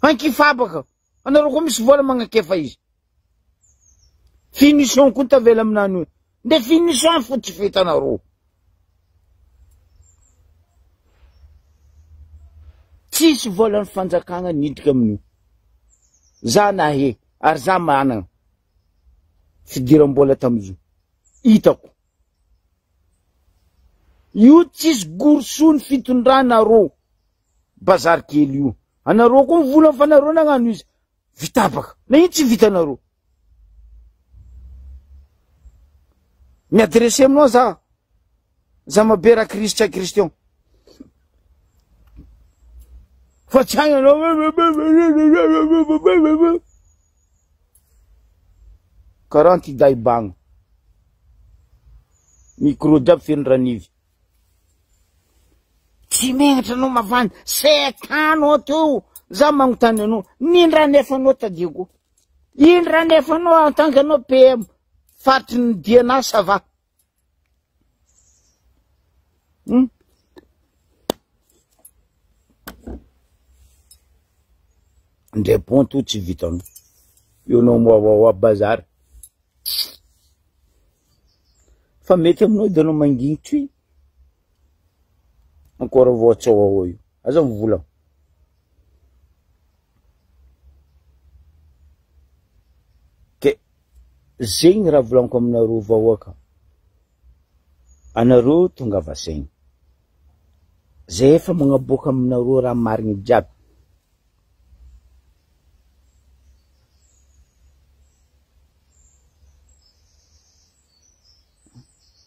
Ankifabaka. Anareo koa misy vola magnakefa izy. Finition koa tavela aminany io. Nde finition fo tsy fetanareo. Tsisy volan'ny fanjakana niditra amin'io. Za nahe ary za manana fidiram-bola tamin'io. Hitako. Io tsisy gorosoa ny fitondranareo. Bazary kely io. Anareo koa mivolagna fa nareo nagnano izy. Vita baka. Na ino tsy vitanareo. Mi-adresse aminao za. Za mabe raha Christ Christian. Fa tsy agny anao. Karaha anti-dahy bagna. Micro jiaby feno ranivy. Tsy megnatra anao mavandy. Sept ans anao teo. Za magnontany anao. Nino raha nefanao ta Diego? Ino raha nefanao en tant que anao PM? Faritry ny dianà ça va? Ndray pont tsy vitanao. Eo anao miwawawa bazary. Fa mety aminao edy anao manginy ty. Encore voatsao ao io. Aza mivolagna. Ke zegny raha volagniko aminareo vahoaka. Anareo tongava saigny. Zay efa magnaboaka aminareo raha marigny jiaby.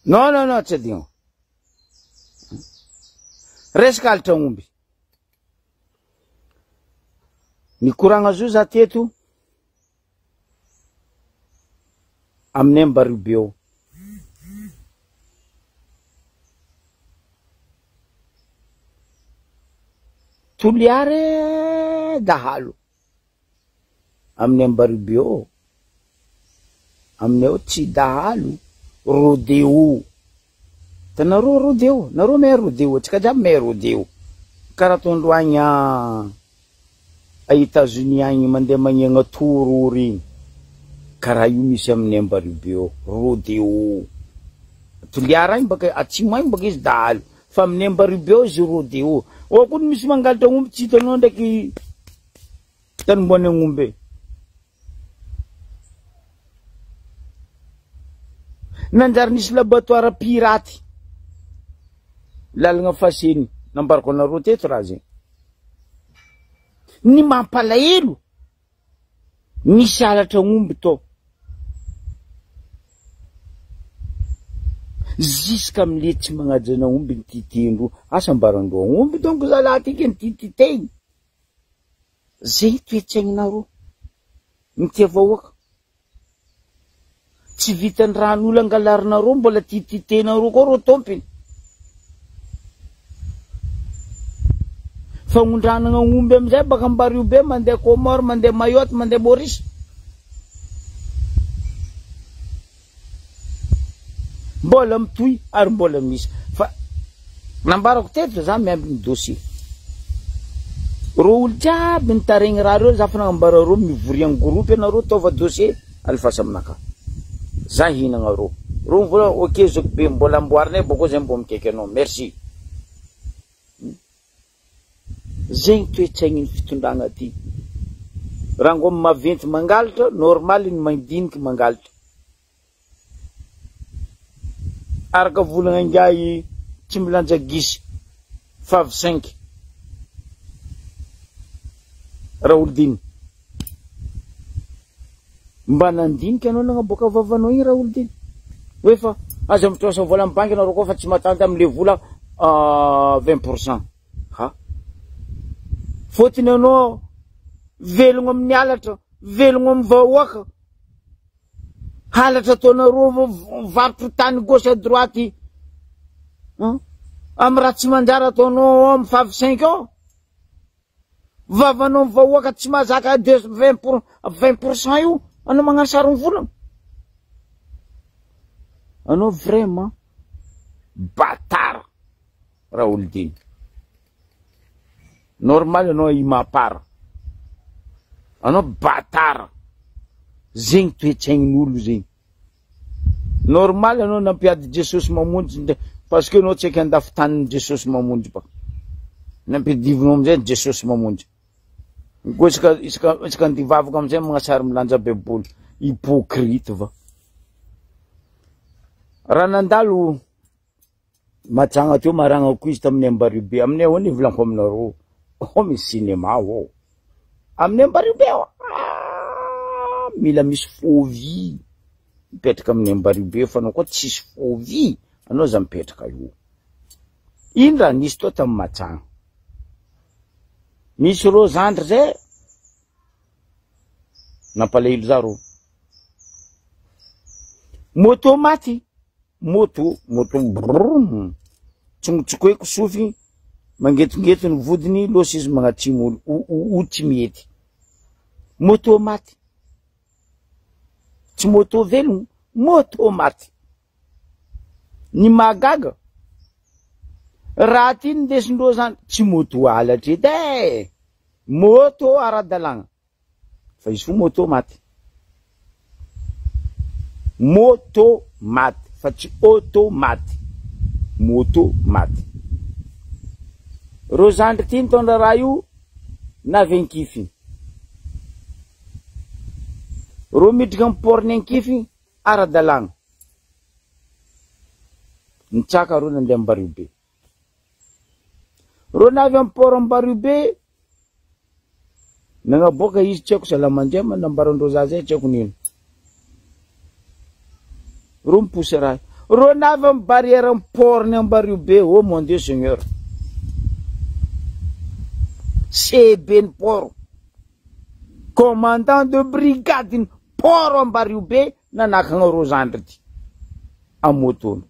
Non non non tsy adigno. Resaka alitra omby. Nikoragna zo za teto aminay Ambaribe ao. Toliara dahalo amin'ny Ambaribe ao. Aminay ao tsy dahalo, rodeo. Hitanareo rodeo? Nareo mahay rodeo, antsika jiaby mahay rodeo. Karaha ataondreo agny a Etats-Unis agny mandeha magnegna toro regny. Karaha io misy aminay Ambaribe ao, rodeo. Toliara agny baka atsimo agny baka izy dahalo. Fa aminay Ambaribe ao izy rodeo. Ao koa misy mangalatra omby tsy hitanao ndraiky tanimboan'ny agnomby. Nanjary nisy laboratoire piraty. Lalagna faseny nambarako anareo teto raha zegny. Ny mampalahelo nisy halatra omby tao. Jusqu'à amle tsy magnajana omby ny titendro. Asa ambarandreo omby donc zalahy ty ke ny tititeny. Zegny toetsaigninareo. Mitia vahoaka. Tsy vitan'ny rahan'olo angalarinareo mbola tititenareo koa reo tompiny. Fagnondranagna omby amizay baka Ambario be mandeha Comores, mandeha Mayotte, mandeha Maurice. Mbola mitohy ary mbola misy fa nambarako teto za miambigny dossier. Reo olo jiaby nitaregny raha reo za fa nagnambara reo mivoria en groupe anareo taova dossier alefasa aminakahy. Za hihinagna reo. Reo mivola ok zoky be mbola amboarinay bôkô zay mbô mikaiky anao merci. Zegny toetsaignin'ny fitondragna ty. Raha ngo maventy mangalatra, normal ny mandiniky mangalatra. Araka volagna ingahy tsy milanja gisa favy cinq Raholidina. Mba nandinika anao nagnaboaka vavanao igny Raholidina? Hoe fa aza mitrosa vola am banky nareo koa fa tsy matanty amle vola 20%. Ha? Fôtony anao velogno amin'ny halatra, velogno amin'ny vahoaka. Halatra ataonareo mivarotro tany gauche à droite. Amin'ny raha tsy manjary ataonao ao amin'ny favy cinq ao. Vavanao ny vahoaka tsy mahazaka deux vingt pour 20% io anao magnano sary mivolagna. Anao vraiment batard Raholidina. Normal anao imapara. Anao batard. Zegny toetraign'olo zegny. Normal anao nampiady Jesosy mamonjy ndray parce que anao tsy haiko andafy tanin'i Jesosy mamonjy baka. Nampidivinao amizay Jesosy mamonjy. Koa isaka isaka isaka antivavaka amizay magnasary milanja baiboly. Hypocrite va. Raha nandalo Matsagna teo maragna koa izy tamin'ny Ambario be. Aminay ao ny volaniko aminareo. Ao misy cinéma ao. Amin'ny Ambario be ao. Ah, mila misy fovy mipetraka amin'ny Ambario be fa anao koa tsisy fovy anao za mipetraka io. Ino raha nisy tao tamin'ny Matsagna? Misy rô zandry zay nampalahelo za rô. Moto maty. Moto, moto brrrm, tsongotsokoeko sofigny, mangetongeto ny vodiny, lôsa izy magnatsimo olo, o o o tsy mihety. Moto maty. Tsy moto velogno, moto maty. Ny mahagaga, raha ty nindesindreo zany, tsy moto halatra edy e! Moto ara-dalàgna. Fa izy fo moto maty. Moto maty fa tsy auto maty. Moto maty. Reo zandry ty nitondra raha io na avy ankifiny. Reo midriky am port ny ankifiny ara-dalàgna. Nitsaka reo nandeha Ambario be. Reo navy am port Ambario be Nagnaboaka izy tsy haiko salama andriama nambarandreo za zay tsy haiko nino. Reo miposy raha. Reo navy am barrière am port ny Ambario be oh mon Dieu Seigneur. CB ny port. Commandant de brigade ny port Ambario be nanakagna reo zandry ty. Am moto.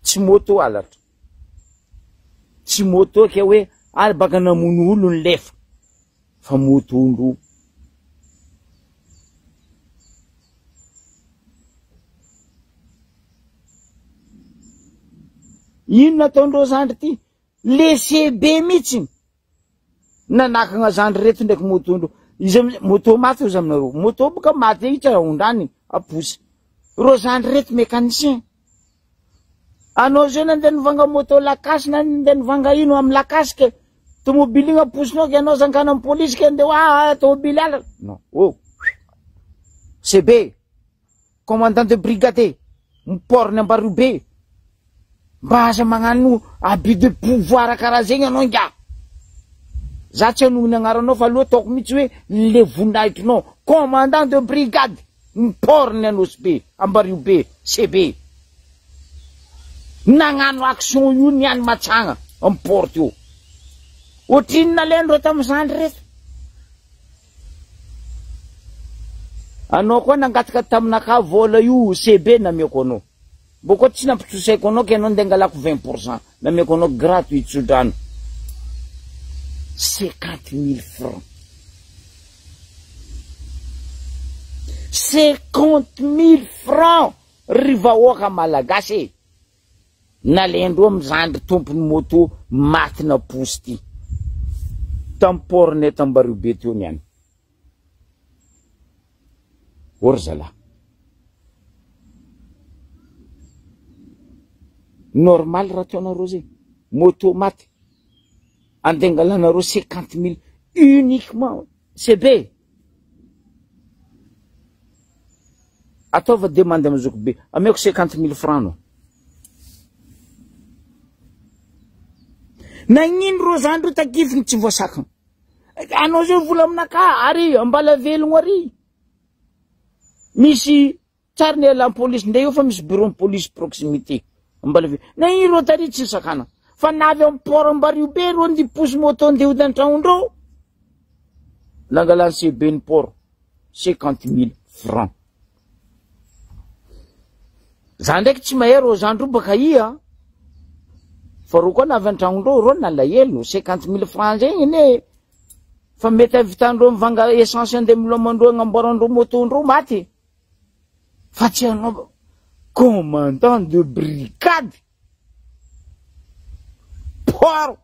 Tsy moto halatra. Tsy moto ke hoe ary baka namono olo ny lefa fa moto ndro. Inona ataondreo zandry ty? Le CB mihitsy nanakagna zandry reto ndraiky moto ndreo. Izy amizay moto maty ozy aminareo. Moto boka maty io tsy aondrany aposy. Reo zandry reto mécanicien. Anao zao nandeha nivanga moto lakasy na nandeha nivanga ino amy lakasy ke tomobily igny aposinao ke anao zankana amy polisy ke andeha ah tomobily ala. Non. Oh. CB commandant de brigade miport ny Ambario be. Mba aza magnano abus de pouvoir karaha zegny anao ingahy. Za tsy hanogny ny agnaranao fa aloha ataoko mihitsy hoe le voninahitrinao commandant de brigade. Ny port ny Anosibe, Ambariobe, CB. Nagnano action io ny any Matsagna am port io. Ohatrinona nalaindreo tam zandry reto? Anao koa nangataka taminakahy vola io CB nameko anao. Mbô koa tsy nampitrosaiko anao ke anao ndeha angalako 20% nameko anao gratuit tsodrano. 50 000 francs. 50 000 francs ry vahoaka malagasy e. Nalendreo amy zandry tompony moto maty naposy ty. Tamy port-nay tambario be teo niany. Ô ry zalahy. Normal raha ataonareo zay. Moto maty. Andeha angalanareo 50 000 uniquement. CB. Ataova demande amy zoky be. Ameko 50 000 francs anao. Nagnino reo zandry io takifiny tsy voasakana? Anao zao vola aminakahy ary ambala velogno ary. Misy tsary ny alan'ny polisy ndray eo fa misy bureau police proximité. Ambala velogno. Nagnino reo tary tsy sakana? Fa navy amy port Ambario be reo ndiposy moto ndeha hody an-tragnondreo. Nangalany CB ny port 50 000 francs. Za ndraiky tsy mahay reo zandry io baka ia. Fa reo koa navy an-tragnondreo reo nalahelo 50 000 francs zegny anie. Fa mety ahavitandreo mivanga essence andeha milomandreo agnamboarandreo moto-ndreo maty. Fa tsy anao commandant de brigade. Port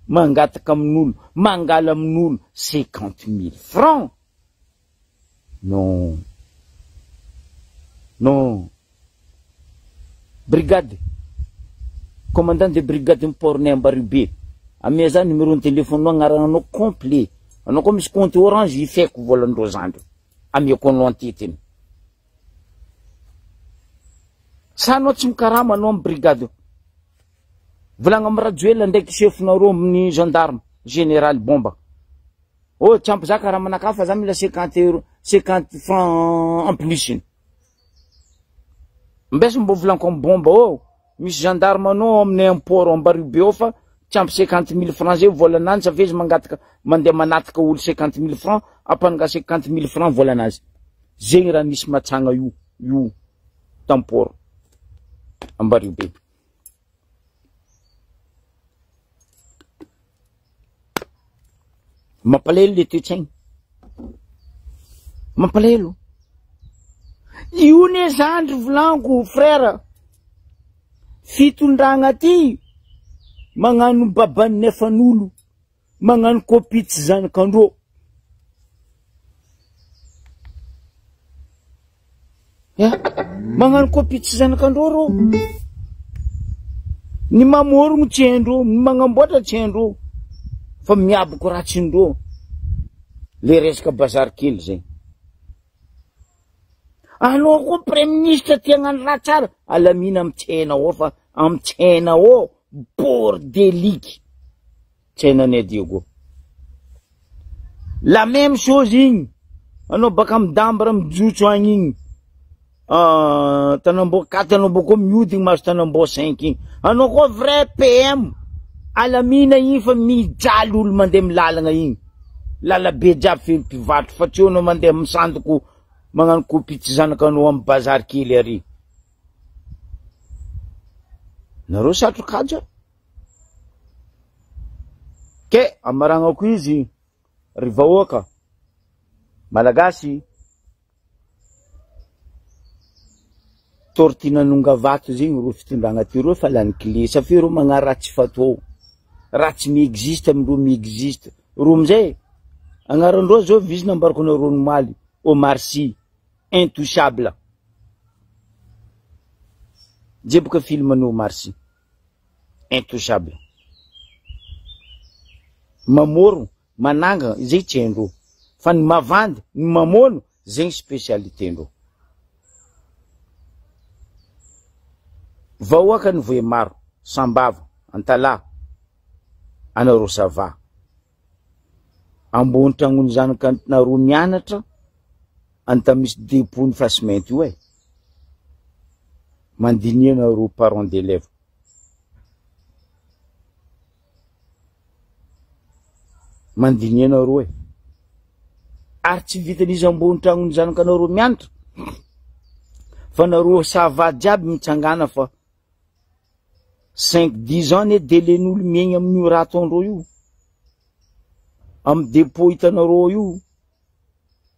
mangataka amin'olo, mangala amin'olo 50 000 francs. Non. Non. Brigade. Commandant de brigade ny port-nay Ambario be. Amea za numéro ny téléphone agnarananao complet. Anao koa misy compte orange ifeko volandreo zandry. Ameko anao antetiny. Sa anao tsy mikarama anao amy brigade. Volagna amy Rajoelina ndraiky chefinareo amin'ny gendarme général bomba. Oh, tsy ampy za karaha manakahy fa za mila 50 euro, 50 francs en plus iny. Mbesa mbo volaniko amy bomba oh. Misy gendarme anao amin'ny am port Ambario be ao fa tsy ampy 50 000 francs zay volanany, sa fe izy mangataka mandeha manataka olo 50 000 francs, ampananga 50 000 francs volanazy. Zegny raha nisy matsagna io tam port Ambario be. Mampalahelo le toe-tsaigny. Mampalahelo. Io ne zandry volaniko frère. Fitondragna ty magnano babany nefan'olo, magnano copie tsy zanak'andreo. Ya, magnano copie tsy zanak'andreo reo. Ny mamorogno tsy haindreo, ny magnamboatra tsy haindreo. Fa miaboko ratsindreo. Le resaka bazary kely zay. Anao koa premier ministre tia hagnano raha tsara, alamina amy tsena ao fa amy tsena ao bordelique. Tsenanay Diego. La même chose igny. Anao baka amy dambra mijotso agny igny. Tanambo 4 anao boko mihodigny mahazo Tanambo 5 igny. Anao koa vrai PM. Alamina igny fa mijaly olo mandeha amy lalagna igny. Lalabe jiaby feno mpivarotra fa tsy eo anao mandeha misandoko magnano copie tsy zanakanao amy bazary kely ary. Nareo satrokaja. Ke amaragnako izy ry vahoaka malagasy tortinanongavato zegny ro fitondragna ty reo fa lany clé safi reo magnano raha tsy fatao, raha tsy miexiste amindreo miexiste ro amizay agnarandreo zao vizy nambarako anareo nomaly Omar Sy intouchable jeboka film ny Omar Sy intouchable mamoro manangana zay tsy haindreo fa ny mavandy ny mamono zegny spécialité ndreo. Vahoaka ny voe maro Sambava Antalaha anareo sava ambony tragnony zanakanareo mianatra anta misy dépôt ny fasimainty io e. Mandinia nareo parents d'élèves. Mandinia nareo e. Ary tsy vitan'izy ambony tragnon'ny zanakanareo mianatra fa nareo sava jiaby mitsangana fa cinq dix ans anie délai-n'olo miaigna amin'io raha ataondreo io, amy dépôt hitanareo io.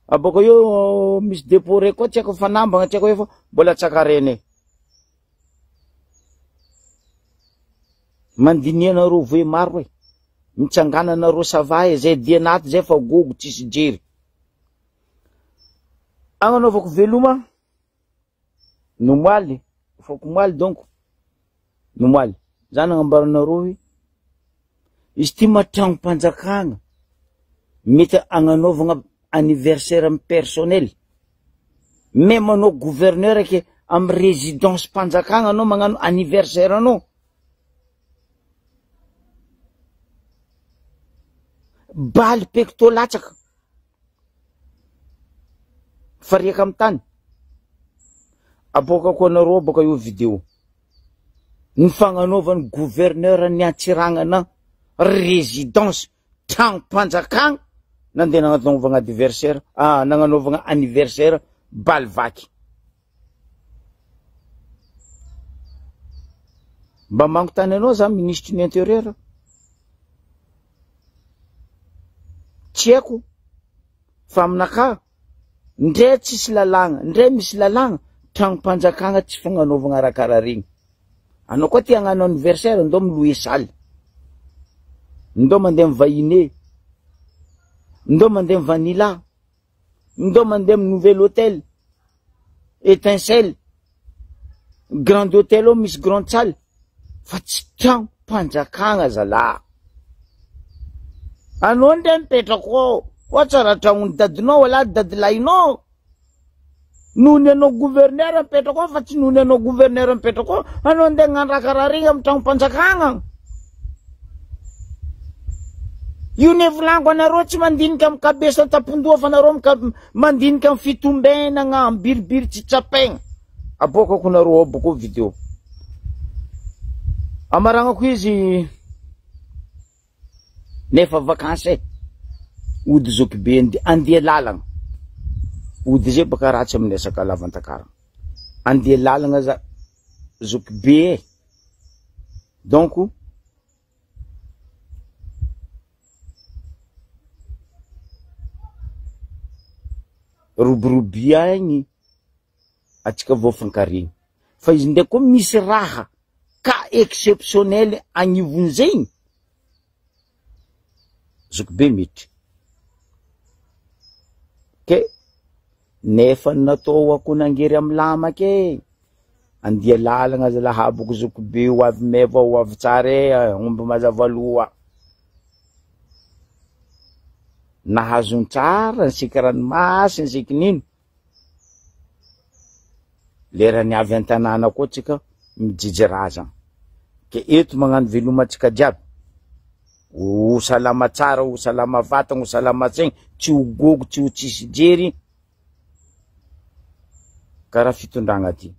Abôka eo misy dépôt raiky koa tsy haiko fanambagna tsy haiko eo fa mbola tsakarenay. Mandinia anareo voe maro e, mitsangana anareo sava e, zay dia anaty zay fa gogo tsisy jery. Agnanaovako veloma nomoaly, afakomaly donc nomoaly, za nagnambaranareo hoe izy ty ma tragnom-panjakana mety agnanaovagna anniversaire amy personnel, même anao gouverneur ke amy résidence mpanjakana anao magnano anniversaire anao. Baly pecto latsaka fariaka amy tany. Aboakako anareo baka io vidéo ny fagnanaovan'ny gouverneur ny Antsiranana résidence tragnom-panjakana nandeha nagnanaovagna adversaire, ah, nagnanaovagna anniversaire baly vaky. Mba magnontany anao za ministre ny intérieur, tsy haiko fa aminakahy ndre tsisy lalàgna ndre misy lalàgna tragnom-panjakana tsy fagnanaovagna raha karaha regny. Anao koa tia hagnano anniversaire ndao milouer salle, ndao mandeha amy vahiny, ndao mandeha amy vanilla, ndao mandeha amy nouvel hôtel étincelle, grand hôtel ao misy grande salle, fa tsy tragnom-panjakana zalahy. Anao ndre mipetraka ao, oa tsara tragnon'ny dadinao wala dadilahinao. Noho ny anao gouverneur mipetraka ao fa tsy noho ny anao gouverneur mipetraka ao, anao andeha hagnano raha karaha regny amy tragnom-panjakana. Io ne volaniko anareo tsy mandinika amy kabesa an-tampon-doha fa nareo mandinika amy fitombenagna amy biribiry tsy tsapaigna. Aboakako nareo ao boko vidéo. Amaragnako izy nefa vakansy e. Ody zokibe andeha lalagna. Ody zay baka ratsy amin'ny resaka lavantakarana. Andeha lalagna za zokibe e. Donc roborobia igny atsika vao fankareny. Fa izy ndraiky koa misy raha cas exceptionnel agnivon'izegny zokibe miditra. Ke nefa natao ako nangery amy lamaky e. Andia lalagna zalahy aboko zokibe ho avy meva ho avy tsara e, omby mazava loha. Nahazo ny tsara nisiky ranomasy nisiky nino. Lerany avy an-tanàna koa tsika mijijy razana. Ke eto magnano veloma antsika jiaby. Ho salama tsara, ho salama vatagna, ho salama saigny, tsy ho gogo, tsy ho tsisy jery. Karaha fitondragna ty.